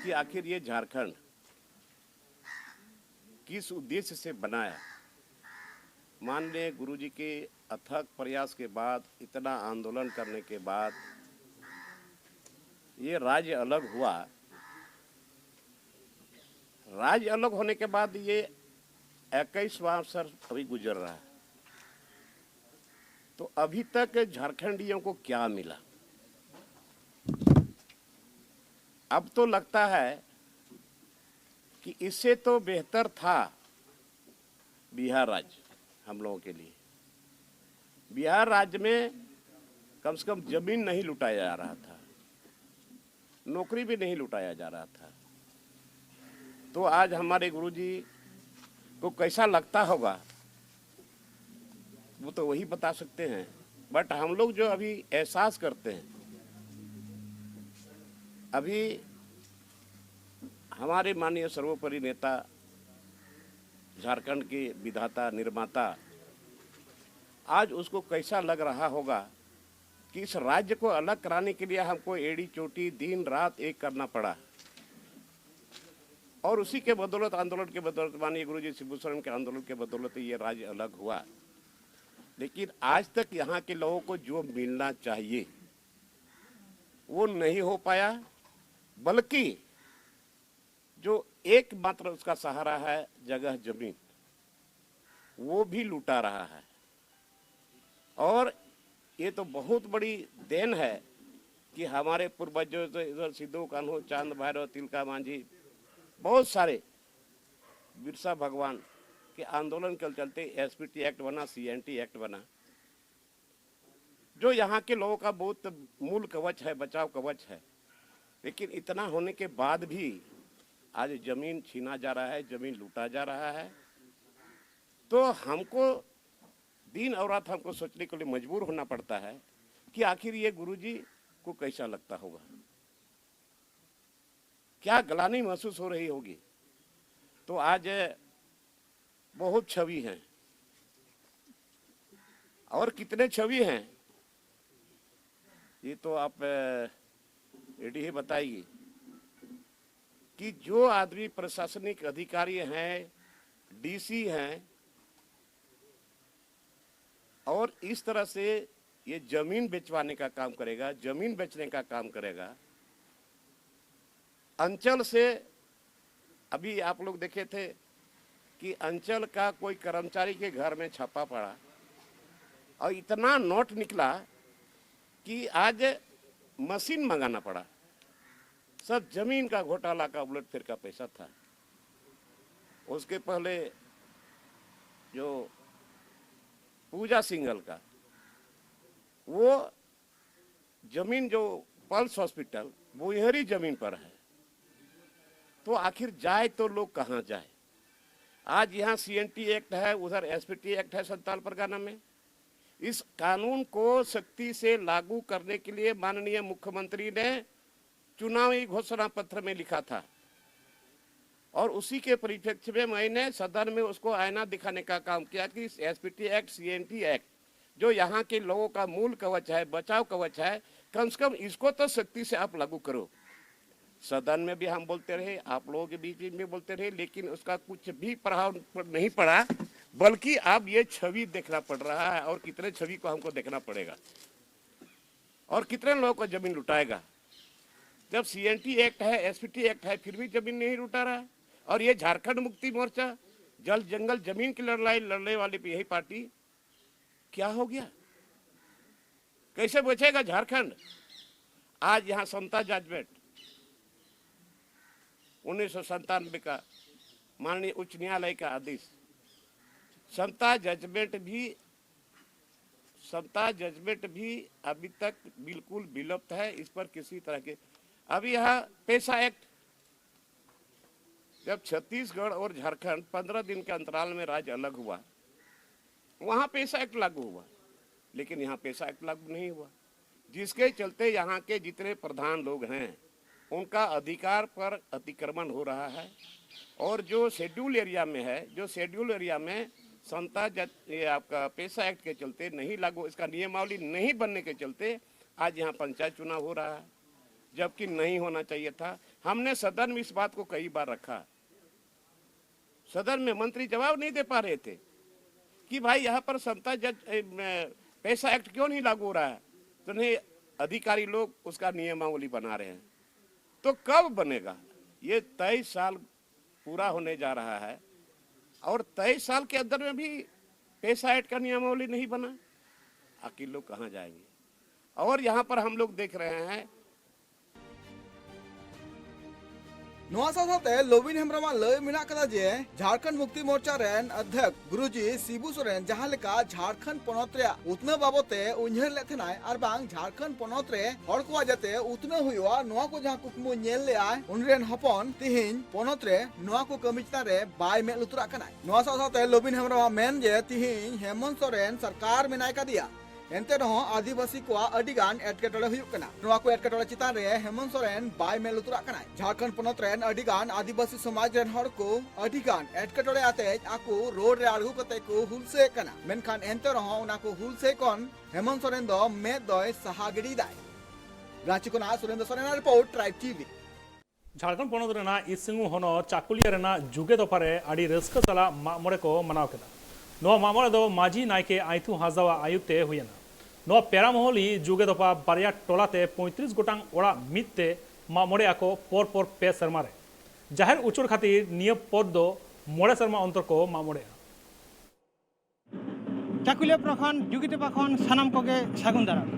कि आखिर ये झारखंड किस उद्देश्य से बनाया। माननीय गुरुजी के अथक प्रयास के बाद, इतना आंदोलन करने के बाद ये राज्य अलग हुआ। राज्य अलग होने के बाद ये इक्कीसवाँ अवसर अभी गुजर रहा है। तो अभी तक झारखंडियों को क्या मिला? अब तो लगता है कि इससे तो बेहतर था बिहार राज्य हम लोगों के लिए। बिहार राज्य में कम से कम जमीन नहीं लुटाया जा रहा था, नौकरी भी नहीं लुटाया जा रहा था। तो आज हमारे गुरुजी को कैसा लगता होगा, वो तो वही बता सकते हैं। बट हम लोग जो अभी एहसास करते हैं, अभी हमारे माननीय सर्वोपरि नेता, झारखंड के विधाता निर्माता, आज उसको कैसा लग रहा होगा कि इस राज्य को अलग कराने के लिए हमको एड़ी चोटी दिन रात एक करना पड़ा। और उसी के बदौलत, आंदोलन के बदौलत, माननीय गुरुजी शिबू सोरेन के आंदोलन के बदौलत ये राज्य अलग हुआ। लेकिन आज तक यहाँ के लोगों को जो मिलना चाहिए, वो नहीं हो पाया। बल्कि जो एकमात्र उसका सहारा है, जगह जमीन, वो भी लुटा रहा है। और ये तो बहुत बड़ी देन है कि हमारे पूर्वजों से इधर सिद्धू कान्हू, चांद भैरव, तिलका मांझी, बहुत सारे बिरसा भगवान के आंदोलन के चलते एसपीटी एक्ट बना, सीएनटी एक्ट बना, जो यहाँ के लोगों का बहुत मूल कवच है, बचाव कवच है। लेकिन इतना होने के बाद भी आज जमीन छीना जा रहा है, जमीन लूटा जा रहा है। तो हमको दिन और रात हमको सोचने के लिए मजबूर होना पड़ता है कि आखिर ये गुरुजी को कैसा लगता होगा, क्या ग्लानि महसूस हो रही होगी। तो आज बहुत छवि हैं, और कितने छवि हैं, ये तो आप एडी ही बताएगी कि जो आदमी प्रशासनिक अधिकारी हैं, डीसी हैं, और इस तरह से ये जमीन बेचवाने का काम करेगा, जमीन बेचने का काम करेगा। अंचल से अभी आप लोग देखे थे कि अंचल का कोई कर्मचारी के घर में छापा पड़ा और इतना नोट निकला कि आज मशीन मंगाना पड़ा। सब जमीन का घोटाला का उलटफेर का पैसा था। उसके पहले जो पूजा सिंघल का, वो जमीन जो पल्स हॉस्पिटल बुहरी जमीन पर है, तो आखिर जाए तो लोग कहाँ जाए? आज यहाँ सीएनटी एक्ट है, उधर एसपीटी एक्ट है संताल परगना में। इस कानून को सख्ती से लागू करने के लिए माननीय मुख्यमंत्री ने चुनावी घोषणा पत्र में लिखा था और उसी के परिप्रेक्ष्य में मैंने सदन में उसको आईना दिखाने का काम किया कि एसपीटी एक्ट, सीएनटी एक्ट, जो यहाँ के लोगों का मूल कवच है, बचाव कवच है, कम से कम इसको तो सख्ती से आप लागू करो। सदन में भी हम बोलते रहे, आप लोगों के बीच में भी बोलते रहे, लेकिन उसका कुछ भी प्रभाव नहीं पड़ा, बल्कि अब ये छवि देखना पड़ रहा है और कितने छवि को हमको देखना पड़ेगा और कितने लोगों को जमीन लुटाएगा। जब सीएनटी एक्ट है, एसपीटी एक्ट है, फिर भी जमीन नहीं लुटा रहा है। और ये झारखंड मुक्ति मोर्चा, जल जंगल जमीन की लड़ाई लड़ने वाली यही पार्टी, क्या हो गया? कैसे बचेगा झारखंड? आज यहाँ समता जजमेंट उन्नीस सौ संतानवे का माननीय उच्च न्यायालय का आदेश, समता जजमेंट भी, समता जजमेंट भी अभी तक बिल्कुल विलुप्त है। इस पर किसी तरह के, अभी यहाँ पेसा एक्ट, जब छत्तीसगढ़ और झारखंड पंद्रह दिन के अंतराल में राज्य अलग हुआ, वहाँ पेसा एक्ट लागू हुआ, लेकिन यहाँ पेसा एक्ट लागू नहीं हुआ, जिसके चलते यहाँ के जितने प्रधान लोग हैं उनका अधिकार पर अतिक्रमण हो रहा है। और जो शेड्यूल एरिया में है, जो शेड्यूल एरिया में समता जत-, ये आपका पेसा एक्ट के चलते नहीं लागू, इसका नियमावली नहीं बनने के चलते आज यहाँ पंचायत चुनाव हो रहा है, जबकि नहीं होना चाहिए था। हमने सदन में इस बात को कई बार रखा, सदन में मंत्री जवाब नहीं दे पा रहे थे कि भाई, यहाँ पर समता जज, ए, म, पेसा एक्ट क्यों नहीं लागू हो रहा है, तो नहीं, अधिकारी लोग उसका नियमावली बना रहे हैं। तो कब बनेगा? ये तेईस साल पूरा होने जा रहा है और तेईस साल के अंदर में भी पेसा एक्ट का नियमावली नहीं बना। आखिर लोग कहाँ जाएंगे? और यहाँ पर हम लोग देख रहे हैं। ᱱᱚᱣᱟ ᱥᱟᱶ ᱥᱟᱶᱛᱮ ᱞᱚᱵᱤᱱ ᱦᱮᱢᱵᱨᱚᱢᱟᱜ ᱞᱟᱹᱭ ᱢᱮᱱᱟᱜ ᱠᱟᱫᱟ ᱡᱮ ᱡᱷᱟᱲᱠᱷᱚᱸᱰ ᱢᱩᱠᱛᱤ ᱢᱳᱨᱪᱟ ᱨᱮᱱ ᱚᱫᱽᱫᱷᱚᱠ ᱜᱩᱨᱩᱡᱤ ᱥᱤᱵᱩ ᱥᱚᱨᱮᱱ ᱡᱟᱦᱟᱸ ᱞᱮᱠᱟ ᱡᱷᱟᱲᱠᱷᱚᱸᱰ ᱯᱚᱱᱚᱛ ᱨᱮᱭᱟᱜ ᱩᱛᱱᱟᱹᱣ ᱵᱟᱵᱚᱛ ᱛᱮ ᱩᱭᱦᱟᱹᱨ ᱞᱮᱫ ᱛᱟᱦᱮᱱᱟᱭ ᱟᱨ ᱵᱟᱝ ᱡᱷᱟᱲᱠᱷᱚᱸᱰ ᱯᱚᱱᱚᱛ ᱨᱮ ᱦᱚᱲ ᱠᱚᱣᱟᱜ ᱡᱟᱛᱮ ᱩᱛᱱᱟᱹᱣ ᱦᱩᱭᱩᱜᱼᱟ, ᱱᱚᱣᱟ ᱠᱚ ᱡᱟᱦᱟᱸ ᱠᱩᱠᱢᱩ ᱧᱮᱞ ᱞᱮᱫᱟᱭ ᱩᱱᱤ ᱨᱮᱱ ᱦᱚᱯᱚᱱ, ᱛᱤᱦᱤᱧ ᱯᱚᱱᱚᱛ ᱨᱮ ᱱᱚᱣᱟ ᱠᱚ ᱠᱟᱹᱢᱤ ᱪᱮᱛᱟᱱ ᱨᱮ ᱵᱟᱭ ᱢᱮᱫ ᱞᱩᱛᱩᱨᱟᱜ ᱠᱟᱱᱟᱭ᱾ ᱱᱚᱣᱟ ᱥᱟᱶ ᱥᱟᱶᱛᱮ ᱞᱚᱵᱤᱱ ᱦᱮᱢᱵᱨᱚᱢᱟᱜ ᱢᱮᱱ ᱡᱮ ᱛᱤᱦᱤᱧ ᱦᱮᱢᱚᱱᱛ ᱥᱚᱨᱮᱱ ᱥᱚᱨᱠᱟᱨ ᱢᱮᱱᱟᱭ ᱠᱟᱫᱮᱭᱟ, ᱮᱱᱛᱮ ᱨᱮᱦᱚᱸ ᱟᱹᱫᱤᱵᱟᱹᱥᱤ ᱠᱚᱣᱟᱜ ᱟᱹᱰᱤ ᱜᱟᱱ ᱮᱴᱠᱮᱴᱚᱬᱮ ᱦᱩᱭᱩᱜ ᱠᱟᱱᱟ᱾ ᱱᱚᱣᱟ ᱠᱚ ᱮᱴᱠᱮᱴᱚᱬᱮ ᱪᱮᱛᱟᱱ ᱨᱮ ᱦᱮᱢᱚᱱᱛ ᱥᱚᱨᱮᱱ ᱵᱟᱭ ᱢᱮᱫ ᱞᱩᱛᱩᱨᱟᱜ ᱠᱟᱱᱟᱭ᱾ ᱡᱷᱟᱲᱠᱷᱚᱸᱰ ᱯᱚᱱᱚᱛ ᱨᱮᱱ ᱟᱹᱰᱤ ᱜᱟᱱ ᱟᱹᱫᱤᱵᱟᱹᱥᱤ ᱥᱚᱢᱟᱡᱽ ᱨᱮᱱ ᱦᱚᱲ ᱠᱚ ᱟᱹᱰᱤ ᱜᱟᱱ ᱮᱴᱠᱮᱴᱚᱬᱮ ᱟᱛᱮᱡ ᱟᱠᱚ ᱨᱳᱰ ᱨᱮ ᱟᱬᱜᱚ ᱠᱟᱛᱮ ᱠᱚ ᱦᱩᱞᱥᱟᱹᱭᱮᱫ ᱠᱟᱱᱟ, ᱢᱮᱱᱠᱷᱟᱱ ᱮᱱᱛᱮ ᱨᱮᱦᱚᱸ ᱚᱱᱟ ᱠᱚ ᱦᱩᱞᱥᱟᱹᱭ ᱠᱷᱚᱱ ᱦᱮᱢᱚᱱᱛ ᱥᱚᱨᱮᱱ ᱫᱚ ᱢᱮᱫ ᱫᱚᱭ ᱥᱟᱦᱟ ᱜᱤᱰᱤᱭᱮᱫᱟᱭ᱾ ᱨᱟᱸᱪᱤ ᱠᱷᱚᱱᱟᱜ ᱥᱩᱨᱮᱱᱫᱨᱚ ᱥᱚᱨᱮᱱᱟᱜ ᱨᱤᱯᱳᱨᱴ, ᱴᱨᱟᱭᱤᱵᱽ ᱴᱤᱵᱷᱤ᱾ ᱡᱷᱟᱲᱠᱷᱚᱸᱰ ᱯᱚᱱᱚᱛ ᱨᱮᱱᱟᱜ ᱤᱥᱤᱝᱩ ᱦᱚᱱᱚᱛ ᱪᱟᱠᱩᱞᱤᱭᱟᱹ ᱨᱮᱱᱟᱜ ᱡᱩᱜᱮ ᱛᱚᱯᱟ ᱨᱮ ᱟᱹᱰᱤ ᱨᱟᱹᱥᱠᱟᱹ ᱥᱟᱞᱟᱜ ᱢᱟᱜ ᱢᱚᱬᱮ ᱠᱚ ᱢᱟᱱᱟᱣ ᱠᱮᱫᱟ᱾ ᱱᱚᱣᱟ ᱢᱟᱜ ᱢᱚᱬᱮ ᱫᱚ ᱢᱟᱹᱡᱷᱤ ᱱᱟᱭᱠᱮ ᱟᱭᱛᱩ ᱦᱟᱸᱥᱫᱟᱣᱟᱜ ᱟᱭᱩᱨ ᱛᱮ ᱦᱩᱭᱮᱱᱟ᱾ ᱱᱚᱣᱟ ᱯᱮᱨᱟᱢᱚᱦᱚᱞᱤ ᱡᱩᱜᱮ ᱛᱚᱯᱟ ᱵᱟᱨᱭᱟ ᱴᱚᱞᱟ ᱛᱮ ᱯᱚᱸᱭᱛᱨᱤᱥ ᱜᱚᱴᱟᱝ ᱚᱲᱟᱜ ᱢᱤᱫ ᱛᱮ ᱢᱟᱜ ᱢᱚᱬᱮ ᱟᱠᱚ ᱯᱚᱨ ᱯᱚᱨ ᱯᱮ ᱥᱮᱨᱢᱟ ᱨᱮ᱾ ᱡᱟᱦᱮᱨ ᱩᱪᱟᱹᱲ ᱠᱷᱟᱹᱛᱤᱨ ᱱᱤᱭᱟᱹ ᱯᱚᱫᱽ ᱫᱚ ᱢᱚᱬᱮ ᱥᱮᱨᱢᱟ ᱚᱱᱛᱚᱨ ᱠᱚ ᱢᱟᱜ ᱢᱚᱬᱮᱜᱼᱟ᱾ ᱪᱟᱹᱠᱩᱞᱤᱭᱟᱹ ᱯᱨᱚᱠᱷᱚᱸᱰ ᱡᱩᱜᱤ ᱛᱚᱯᱟ ᱠᱷᱚᱱ ᱥᱟᱱᱟᱢ ᱠᱚᱜᱮ ᱥᱟᱹᱜᱩᱱ ᱫᱟᱨᱟᱢ᱾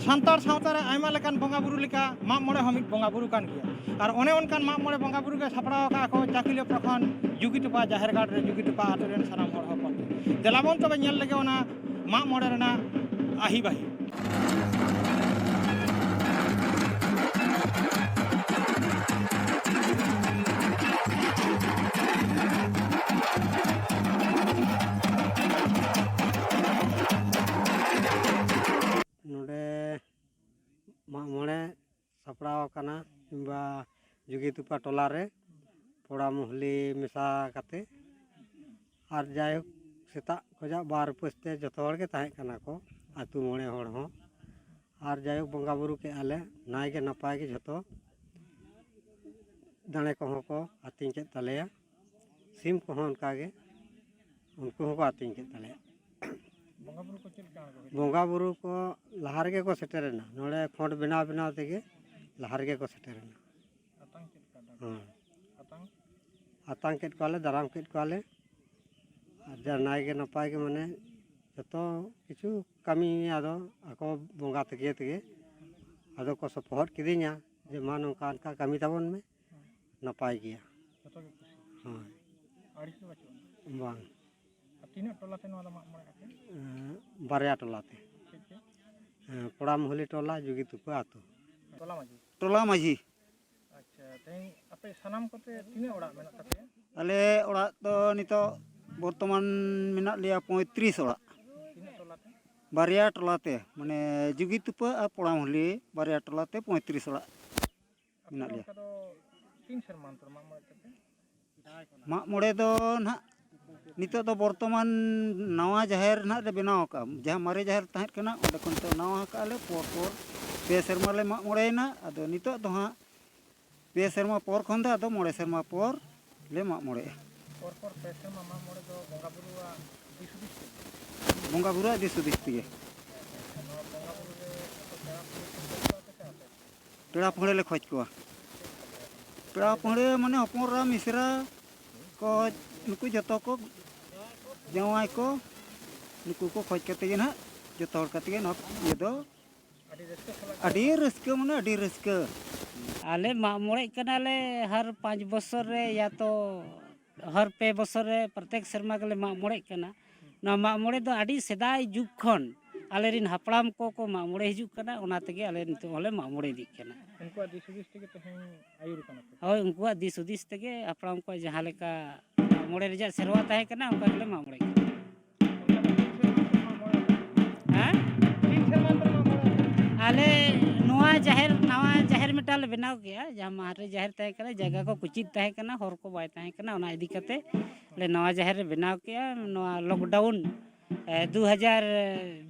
ᱥᱟᱱᱛᱟᱲ ᱥᱟᱶᱛᱟ ᱨᱮ ᱟᱭᱢᱟ ᱞᱮᱠᱟᱱ ᱵᱚᱸᱜᱟ ᱵᱩᱨᱩ ᱞᱮᱠᱟ ᱢᱟᱜ ᱢᱚᱬᱮ ᱦᱚᱸ ᱢᱤᱫ ᱵᱚᱸᱜᱟ ᱵᱩᱨᱩ ᱠᱟᱱ ᱜᱮᱭᱟ᱾ ᱟᱨ ᱚᱱᱮ ᱚᱱᱠᱟᱱ ᱢᱟᱜ ᱢᱚᱬᱮ ᱵᱚᱸᱜᱟ ᱵᱩᱨᱩ ᱜᱮ ᱥᱟᱯᱲᱟᱣ ᱟᱠᱟᱫ ᱠᱚ ᱪᱟᱹᱠᱩᱞᱤᱭᱟᱹ ᱯᱨᱚᱠᱷᱚᱸᱰ ᱡᱩᱜᱤ ᱛᱚᱯᱟ ᱡᱟᱦᱮᱨ ᱜᱟᱲ ᱨᱮ ᱡᱩᱜᱤ ᱛᱚᱯᱟ ᱟᱛᱳ ᱨᱮᱱ ᱥᱟᱱᱟᱢ ᱦᱚᱲ ᱦᱚᱯᱚᱱ ᱠᱚ᱾ ᱫᱮᱞᱟᱵᱚᱱ ᱛᱚᱵᱮ ᱧᱮᱞ ᱞᱮᱜᱮ ᱚᱱᱟ ᱢᱟᱜ ᱢᱚᱬᱮ ᱨᱮᱱᱟᱜ ᱟᱹᱦᱤ ᱵᱟᱹᱦᱤ᱾ ᱱᱚᱰᱮ ᱢᱟᱜ ᱢᱚᱬᱮ ᱥᱟᱯᱲᱟᱣ ᱟᱠᱟᱱᱟ, ᱠᱤᱝᱵᱟ ᱡᱩᱜᱤ ᱛᱚᱯᱟ ᱴᱚᱞᱟ ᱨᱮ ᱯᱚᱲᱟ ᱢᱩᱦᱞᱤ ᱢᱮᱥᱟ ᱠᱟᱛᱮ᱾ ᱟᱨ ᱡᱟᱭᱦᱳᱠ, ᱥᱮᱛᱟᱜ ᱠᱷᱚᱱᱟᱜ ᱵᱟᱨ ᱩᱯᱟᱹᱥ ᱛᱮ ᱡᱚᱛᱚ ᱦᱚᱲ ᱜᱮ ᱛᱟᱦᱮᱸ ᱠᱟᱱᱟ ᱠᱚ, ᱟᱹᱛᱩ ᱢᱚᱬᱮ ᱦᱚᱲ ᱦᱚᱸ᱾ ᱟᱨ ᱡᱟᱭᱦᱳᱠ, ᱵᱚᱸᱜᱟ ᱵᱩᱨᱩ ᱠᱮᱜᱼᱟ ᱞᱮ ᱱᱟᱭ ᱜᱮ ᱱᱟᱯᱟᱭ ᱜᱮ ᱡᱷᱚᱛᱚ᱾ ᱫᱟᱲᱮ ᱠᱚᱦᱚᱸ ᱠᱚ ᱟᱹᱛᱤᱧ ᱠᱮᱫ ᱛᱟᱞᱮᱭᱟ, ᱥᱤᱢ ᱠᱚᱦᱚᱸ ᱚᱱᱠᱟ ᱜᱮ, ᱩᱱᱠᱩ ᱦᱚᱸᱠᱚ ᱟᱹᱛᱤᱧ ᱠᱮᱫ ᱛᱟᱞᱮᱭᱟ᱾ ᱵᱚᱸᱜᱟ ᱵᱩᱨᱩ ᱠᱚ ᱪᱮᱫ ᱞᱮᱠᱟ ᱠᱚ ᱦᱩᱭ? ᱵᱚᱸᱜᱟ ᱵᱩᱨᱩ ᱠᱚ ᱞᱟᱦᱟ ᱨᱮᱜᱮ ᱠᱚ ᱥᱮᱴᱮᱨᱮᱱᱟ, ᱱᱚᱰᱮ ᱠᱷᱚᱸᱰ ᱵᱮᱱᱟᱣ ᱵᱮᱱᱟᱣ ᱛᱮᱜᱮ ᱞᱟᱦᱟ ᱨᱮᱜᱮ ᱠᱚ ᱥᱮᱴᱮᱨᱮᱱᱟ᱾ ᱟᱛᱟᱝ ᱪᱮᱫ ᱞᱮᱠᱟ ᱫᱟᱜ? ᱦᱮᱸ᱾ ᱟᱛᱟᱝ? ᱟᱛᱟᱝ ᱠᱮᱫ ᱠᱚᱣᱟᱞᱮ, ᱫᱟᱨᱟᱢ ᱠᱮᱫ ᱠᱚᱣᱟᱞᱮ᱾ ᱟᱨ ᱡᱟ ᱱᱟᱭ ᱜᱮ ᱱᱟᱯᱟᱭ ᱜᱮ, ᱢᱟᱱᱮ, ᱡᱚᱛᱚ ᱠᱤᱪᱷᱩ ᱠᱟᱹᱢᱤ ᱟᱫᱚ ᱟᱠᱚ ᱵᱚᱸᱜᱟ ᱛᱮᱜᱮ ᱛᱮᱜᱮ ᱟᱫᱚ ᱠᱚ ᱥᱚᱯᱚᱦᱚᱫ ᱠᱤᱫᱤᱧᱟ ᱡᱮ, "ᱢᱟ, ᱱᱚᱝᱠᱟ ᱚᱱᱠᱟ ᱠᱟᱹᱢᱤ ᱛᱟᱵᱚᱱ ᱢᱮ, ᱱᱟᱯᱟᱭ ᱜᱮᱭᱟ᱾" ᱡᱚᱛᱚ ᱜᱮ ᱠᱩᱥᱤ? ᱦᱳᱭ᱾ ᱟᱹᱲᱤᱥ ᱫᱚ ᱵᱟᱹᱪᱩᱜ ᱟᱱᱟ? ᱵᱟᱝ᱾ ᱟᱨ ᱛᱤᱱᱟᱹᱜ ᱴᱚᱞᱟ ᱛᱮ ᱱᱚᱣᱟ ᱫᱚ ᱢᱟᱜ ᱢᱚᱬᱮ ᱟᱯᱮ? ᱮᱸ, ᱵᱟᱨᱭᱟ ᱴᱚᱞᱟ ᱛᱮ᱾ ᱪᱮᱫ ᱪᱮᱫ? ᱮᱸ, ᱯᱚᱲᱟᱢᱩᱦᱞᱤ ᱴᱚᱞᱟ, ᱡᱩᱜᱤ ᱛᱩᱯᱟᱹ ᱟᱹᱛᱩ᱾ ᱴᱚᱞᱟ ᱢᱟᱹᱡᱷᱤ? ᱴᱚᱞᱟ ᱢᱟᱹᱡᱷᱤ᱾ ᱟᱪᱪᱷᱟ, ᱛᱮᱦᱮᱧ ᱟᱯᱮ ᱥᱟᱱᱟᱢ ᱠᱚᱛᱮ ᱛᱤᱱᱟᱹᱜ ᱚᱲᱟᱜ ᱢᱮᱱᱟᱜ ᱛᱟᱯᱮᱭᱟ? ᱟᱞᱮ ᱚᱲᱟᱜ ᱫᱚ ᱱᱤᱛᱚᱜ ᱵᱚᱨᱛᱚᱢᱟᱱ ᱢᱮᱱᱟᱜ ᱞᱮᱭᱟ ᱯᱚᱸᱭᱛᱨᱤᱥ ᱚᱲᱟᱜ᱾ ᱛᱤᱱᱟᱹᱜ ᱴᱚᱞᱟ ᱛᱮ? ᱵᱟᱨᱭᱟ ᱴᱚᱞᱟ ᱛᱮ, ᱢᱟᱱᱮ ᱡᱩᱜᱤ ᱛᱩᱯᱟᱹ ᱟᱨ ᱯᱚᱲᱟᱢᱩᱦᱞᱤ, ᱵᱟᱨᱭᱟ ᱴᱚᱞᱟ ᱛᱮ ᱯᱚᱸᱭᱛᱨᱤᱥ ᱚᱲᱟᱜ ᱟᱯᱮ ᱢᱮᱱᱟᱜ ᱫᱚ ᱞᱮᱭᱟ᱾ ᱚᱱᱠᱟ ᱫᱚ ᱛᱤᱱ ᱥᱮᱨᱢᱟ ᱚᱱᱛᱚᱨ ᱢᱟᱜ ᱢᱚᱬᱮ ᱛᱟᱯᱮ? ᱢᱟᱜ ᱢᱚᱬᱮ ᱫᱚ ᱱᱟᱦᱟᱜ ᱱᱤᱛᱚᱜ ᱫᱚ ᱵᱚᱨᱛᱚᱢᱟᱱ ᱱᱟᱣᱟ ᱡᱟᱦᱮᱨ ᱱᱟᱦᱟᱜ ᱞᱮ ᱵᱮᱱᱟᱣ ᱟᱠᱟᱫᱼᱟ᱾ ᱡᱟᱦᱟᱸ ᱢᱟᱨᱮ ᱡᱟᱦᱮᱨ ᱛᱟᱦᱮᱸ ᱠᱟᱱᱟ, ᱚᱸᱰᱮ ᱠᱷᱚᱱ ᱱᱤᱛᱚᱜ ᱱᱟᱣᱟ ᱟᱠᱟᱫᱼᱟ ᱞᱮ᱾ ᱯᱚᱨ ᱯᱚᱨ ᱯᱮ ᱥᱮᱨᱢᱟ ᱞᱮ ᱢᱟᱜ ᱢᱚᱬᱮᱭᱮᱱᱟ᱾ ᱟᱫᱚ ᱱᱤᱛᱚᱜ ᱫᱚ ᱦᱟᱸᱜ ᱯᱮ ᱥᱮᱨᱢᱟ ᱯᱚᱨ ᱠᱷᱚᱱ ᱫᱚ ᱟᱫᱚ ᱢᱚᱬᱮ ᱥᱮᱨᱢᱟ ᱯᱚᱨ ᱞᱮ ᱢᱟᱜ ᱢᱚᱬᱮᱜᱼᱟ᱾ ᱯᱚᱨ ᱯᱚᱨ ᱯᱮ ᱥᱮᱨᱢᱟ ᱢᱟᱜ ᱢᱚᱬᱮ ᱫᱚ ᱵᱚᱸᱜᱟ ᱵᱩᱨᱩᱣᱟᱜ ᱫᱤᱥ ᱦᱩᱫᱤᱥ ᱛᱮ? ᱵᱚᱸᱜᱟ ᱵᱩᱨᱩᱣᱟᱜ ᱫᱤᱥ ᱦᱩᱫᱤᱥ ᱛᱮᱜᱮ᱾ ᱱᱚᱣᱟ ᱵᱚᱸᱜᱟ ᱵᱩᱨᱩ ᱨᱮ ᱟᱯᱮ ᱯᱮᱲᱟ ᱯᱟᱹᱲᱦᱟᱹ ᱠᱚ ᱦᱤᱡᱩᱜᱼᱟ ᱯᱮ ᱥᱮ ᱟᱯᱮ? ᱯᱮᱲᱟ ᱯᱟᱹᱲᱦᱟᱹ ᱞᱮ ᱠᱷᱚᱡᱽ ᱠᱚᱣᱟ᱾ ᱯᱮᱲᱟ ᱯᱟᱹᱲᱦᱟᱹ ᱢᱟᱱᱮ ᱦᱚᱯᱚᱱ ᱮᱨᱟ, ᱢᱤᱥᱨᱟ ᱠᱚ, ᱱᱩᱠᱩ ᱡᱚᱛᱚ ᱠᱚ, ᱡᱟᱶᱟᱭ ᱠᱚ, ᱱᱩᱠᱩ ᱠᱚ ᱠᱷᱚᱡᱽ ᱠᱟᱛᱮ ᱜᱮ ᱱᱟᱦᱟᱜ ᱡᱚᱛᱚ ᱦᱚᱲ ᱠᱟᱛᱮ ᱜᱮ ᱱᱚᱣᱟ ᱤᱭᱟᱹ ᱫᱚ ᱟᱹᱰᱤ ᱨᱟᱹᱥᱠᱟᱹ ᱥᱟᱞᱟᱜ ᱜᱮ ᱟᱹᱰᱤ ᱨᱟᱹᱥᱠᱟᱹ, ᱢᱟᱱᱮ ᱟᱹᱰᱤ ᱨᱟᱹᱥᱠᱟᱹ᱾ ᱟᱞᱮ ᱢᱟᱜ ᱢᱚᱬᱮᱜ ᱠᱟᱱᱟᱞᱮ ᱦᱟᱨ ᱯᱟᱸᱪ ᱵᱚᱥᱚᱨ ᱨᱮ, ᱭᱟ ᱛᱚ ᱦᱟᱨ ᱯᱮ ᱵᱚᱥᱚᱨ ᱨᱮ, ᱯᱨᱚᱛᱮᱠ ᱥᱮᱨᱢᱟ ᱜᱮᱞᱮ ᱢᱟᱜ ᱢᱚᱬᱮᱜ ᱠᱟᱱᱟ᱾ ᱱᱚᱣᱟ ᱢᱟᱜ ᱢᱚᱬᱮ ᱫᱚ ᱟᱹᱰᱤ ᱥᱮᱫᱟᱭ ᱡᱩᱜᱽ ᱠᱷᱚᱱ ᱟᱞᱮᱨᱮᱱ ᱦᱟᱯᱲᱟᱢ ᱠᱚᱠᱚ ᱢᱟᱜ ᱢᱚᱬᱮ ᱦᱤᱡᱩᱜ ᱠᱟᱱᱟ, ᱚᱱᱟ ᱛᱮᱜᱮ ᱟᱞᱮ ᱱᱤᱛᱚᱜ ᱦᱚᱸᱞᱮ ᱢᱟᱜ ᱢᱚᱬᱮ ᱤᱫᱤᱜ ᱠᱟᱱᱟ᱾ ᱩᱱᱠᱩᱣᱟᱜ ᱫᱤᱥ ᱦᱩᱫᱤᱥ ᱛᱮᱜᱮ ᱛᱮᱦᱮᱧ ᱟᱹᱭᱩᱨ ᱠᱟᱱᱟ ᱯᱮ? ᱦᱳᱭ, ᱩᱱᱠᱩᱣᱟᱜ ᱫᱤᱥ ᱦᱩᱫᱤᱥ ᱛᱮᱜᱮ ᱦᱟᱯᱲᱟᱢ ᱠᱚᱣᱟᱜ ᱡᱟᱦᱟᱸ ᱞᱮᱠᱟ ᱢᱟᱜ ᱢᱚᱬᱮ ᱨᱮᱭᱟᱜ ᱥᱮᱨᱣᱟ ᱛᱟᱦᱮᱸ ᱠᱟᱱᱟ, ᱚᱱᱠᱟ ᱜᱮᱞᱮ ᱢᱟᱜ ᱢᱚᱬᱮ ᱠᱟᱱᱟ᱾ ᱦᱮᱸ? ᱟᱞᱮ ᱱᱚᱣᱟ ᱡᱟᱦᱮᱨ, ᱱᱟᱣᱟ ᱡᱟᱦᱮᱨ ᱢᱤᱫᱴᱟᱝ ᱞᱮ ᱵᱮᱱᱟᱣ ᱠᱮᱜᱼᱟ, ᱡᱟᱦᱟᱸ ᱢᱟᱨᱮ ᱡᱟᱦᱮᱨ ᱛᱟᱦᱮᱸ ᱠᱟᱱᱟ, ᱡᱟᱭᱜᱟ ᱠᱚ ᱠᱩᱪᱤᱛ ᱛᱟᱦᱮᱸ ᱠᱟᱱᱟ, ᱦᱚᱨ ᱠᱚ ᱵᱟᱭ ᱛᱟᱦᱮᱸ ᱠᱟᱱᱟ, ᱚᱱᱟ ᱤᱫᱤ ᱠᱟᱛᱮ ᱞᱮ ᱱᱟᱣᱟ ᱡᱟᱦᱮᱨ ᱞᱮ ᱵᱮᱱᱟᱣ ᱠᱮᱜᱼᱟ᱾ ᱱᱚᱣᱟ ᱞᱚᱠᱰᱟᱣᱩᱱ, ᱮ, ᱫᱩ ᱦᱟᱡᱟᱨ